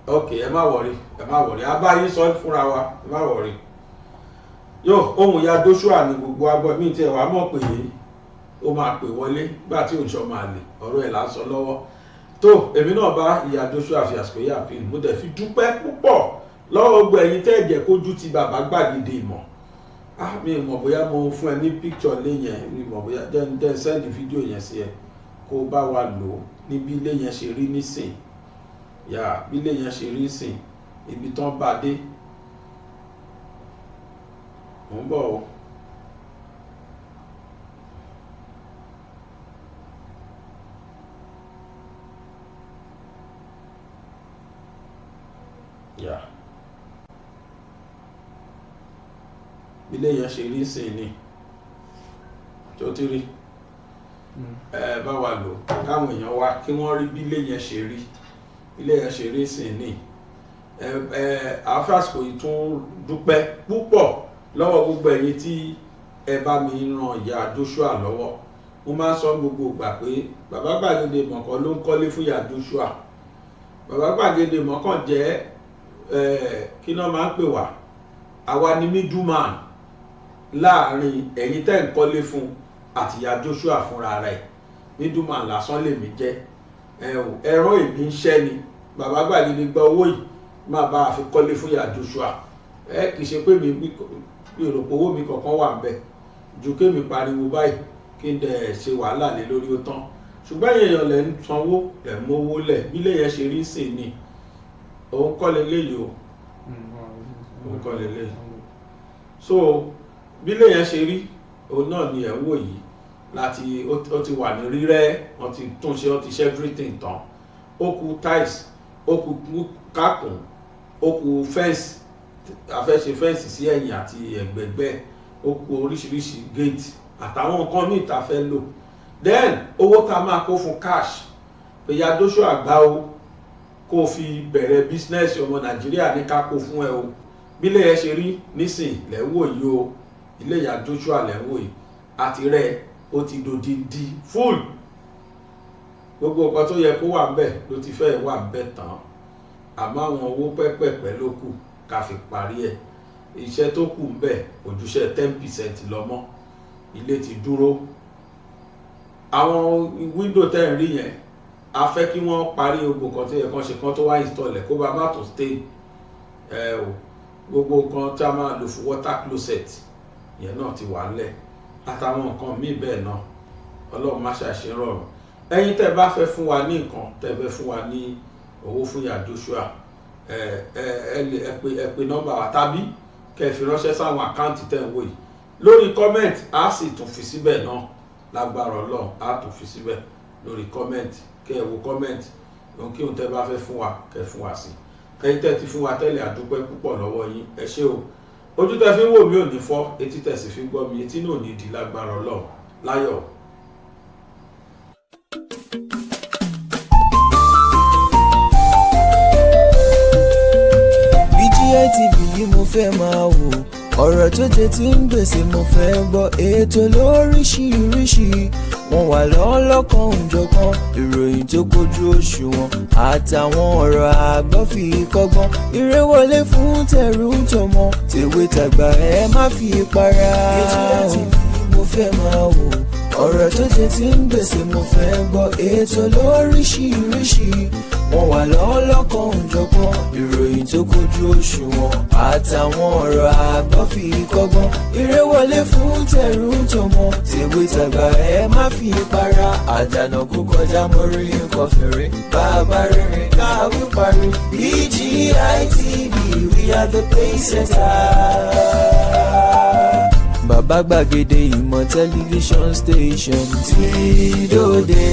Ok, ẹ má worry, ẹ má worry, a bá yín sọ fúnra wa, ẹ má worry. Yóò ohun ìyá Joshua ní gbogbo agbọ́ mi tiẹ̀ wá mọ̀ pé ó máa pè wọlé gbà tí òǹṣọ́ máa lè ọ̀rọ̀ ẹ̀ là ń sọ lọ́wọ́ tó. Èmi náà bá ìyá Joshua fi àsìkò yìí àfihàn, mo dẹ̀ fi dúpẹ́ púpọ̀ lọ́wọ́ gbogbo ẹ̀yin tẹ́ ẹ̀ jẹ́ kójú ti bàbá gbàgede ìmọ̀. Ah, mi ò mọ̀ bóyá mo fún ẹ ní picture lé yẹn, mi ò mọ̀ bóyá jẹ́ send fídíò yẹn sí ẹ kó bá wa lò ó níbi ilé yẹn ṣe rí nísìn yà, bí ilé yẹn ṣe rí sìn, ibi tán bá dé. Mò ń bọ̀ o. Yà, bí ilé yẹn ṣe rí sìn ni tó ti rí. Ẹ bá wa lò káwọn èèyàn wa kí wọ́n rí bí ilé yẹn ṣe rí, ilé yẹn ṣe rí sìn ní. Ẹ ẹ àfàsìkò yìí tún dúpẹ́ púpọ̀ lọ́wọ́ gbogbo ẹ̀yin tí ẹ bá mi ran ìyá Joshua lọ́wọ́. Mo máa ń sọ gbogbo ìgbà pé bàbá gbàgede mọ̀kàn ló ń kọ́lé fún ìyá Joshua. Bàbá gbàgede mọ̀kàn jẹ́ ẹ kí náà máa ń pè wá, àwa ni middleman láàrin ẹ̀yin tẹ́ ń kọ́lé fún àti ìyá Joshua fúnra rẹ̀. Middleman lásán lèmi jẹ́. Ẹ ò ẹ̀rọ èmi ń ṣẹ́ ni bàbá gbàgede gba owó yìí máa bá a fi kọ́lé fún ìyá Joshua. Ẹ kì í ṣe pé mi rò pé owó mi kankan wà ń bẹ̀ ju kémi pariwo báyìí kí n dẹ̀ ṣe wàhálà lé lórí, ó tán. Ṣùgbọ́n èèyàn lẹ̀ ń sanwó, lẹ̀ ń mówó lẹ̀. Bí ilé yẹn ṣe rí sí ni òun kọ́ leléyìí o, òun kọ́ leléyìí. So bí ilé yẹn ṣe rí òun náà ni ẹ̀ ń wò yìí. Láti ó ti wà ní rírẹ́, wọ́n ti tún ṣe, wọ́n ti ṣe everything tán. Ó kù tiles, ó kù kákùn, ó kù fence, a fẹ́ ṣe fence sí ẹ̀yìn àti ẹ̀gbẹ̀gbẹ́, ó kù oríṣiríṣi gate àtàwọn nǹkan míì tá a fẹ́ lò. Then owó tá a máa kó fún cash ìyá Joshua gbá o kó o fi bẹ̀rẹ̀ business, ọmọ Nàìjíríà ní ká kó fún ẹ o. Bí ilé yẹn ṣe rí nísìn lẹ́wọ̀ yìí o, ilé ìyá Joshua lẹ́wọ̀ yìí àti rẹ̀, ó ti dòdìdí full. Gbogbo nǹkan tó yẹ kó wà ńbẹ̀ ló ti fẹ́ wà ńbẹ̀ tán, àmọ́ àwọn owó pẹ́pẹ̀pẹ́ ló kù ká fi parí ẹ̀. Iṣẹ́ tó kù ńbẹ̀ ojúṣe 10% lọ mọ́. Ilé ti dúró. Àwọn window tẹ́ ń rí yẹn, a fẹ́ kí wọ́n parí gbogbo nǹkan tó yẹ kán ṣe kán tó wá install ẹ̀, kó bá má tó stain ẹ o. Gbogbo nǹkan tí a máa lò fún water closet yẹn náà ti wà ńlẹ̀ àtàwọn nǹkan míì bẹ́ẹ̀ náà. Ọlọ́run má ṣàṣe rọrùn. Ẹ̀yin tẹ́ bá fẹ́ fún wa ní nǹkan, tẹ́ fẹ́ fún wa ní owó fún ìyá Joshua, ẹ ẹ ẹ lè ẹ pè nọ́mbà wa tàbí kẹ́ ẹ fi ránṣẹ́ sáwọn account tẹ́ ń wò yìí lórí comment. Á sì tún fi síbẹ̀ náà lágbára Ọlọ́run, á tún fi síbẹ̀. Lórí comment, kẹ́ ẹ wo comment, ohun kí ohun tẹ́ bá fẹ́ fún wa, kẹ́ fún wa sí. Ẹ̀yin tẹ́ ti fún wa tẹ́lẹ̀, àdúpẹ́ púpọ̀ lọ́wọ́ yín, ẹ ṣé o. Ojú tẹ́ fi ń wò mí ò ní fọ́, etí tẹ́ sì fi ń gbọ́ mi, etí náà ò ní di lágbára Ọlọ́run. Láyọ̀. BGI TV yìí mo fẹ́ máa wò, ọ̀rọ̀ tó jẹ ti ń gbèsè mo fẹ́ gbọ́, ètò lóríṣiríṣi, wọ́n wà lọ́lọ́kan òjọ̀kan, ìròyìn tó kojú òṣùwọ̀n àtàwọn ọ̀rọ̀ àgbọ́ fi kọ́gbọ́n, eré wọlé fún tẹ̀rù tọmọ, tèwe tàgbà, ẹ má fi para. BGI TV mo fẹ́ máa wò, ọ̀rọ̀ tó jẹ ti ń gbèsè mo fẹ́ gbọ́, ètò lóríṣiríṣi, wọ́n wà lọ́lọ́kan òjọ̀kan, ìròyìn tó kojú òṣùwọ̀n àtàwọn ọ̀rọ̀ àgbọ́ fi kọ́gbọ́n, eré wọlé fún tẹ̀rù tọmọ, tèwe tàgbà, ẹ má fi para. Àdànà kú kọjá mórí nǹkan fèrè, bàbá rere káwí parí. BGI TV, we are the pace setter. Bàbá gbàgede ìmọ̀ tẹlifíṣọ̀n station tí dòde.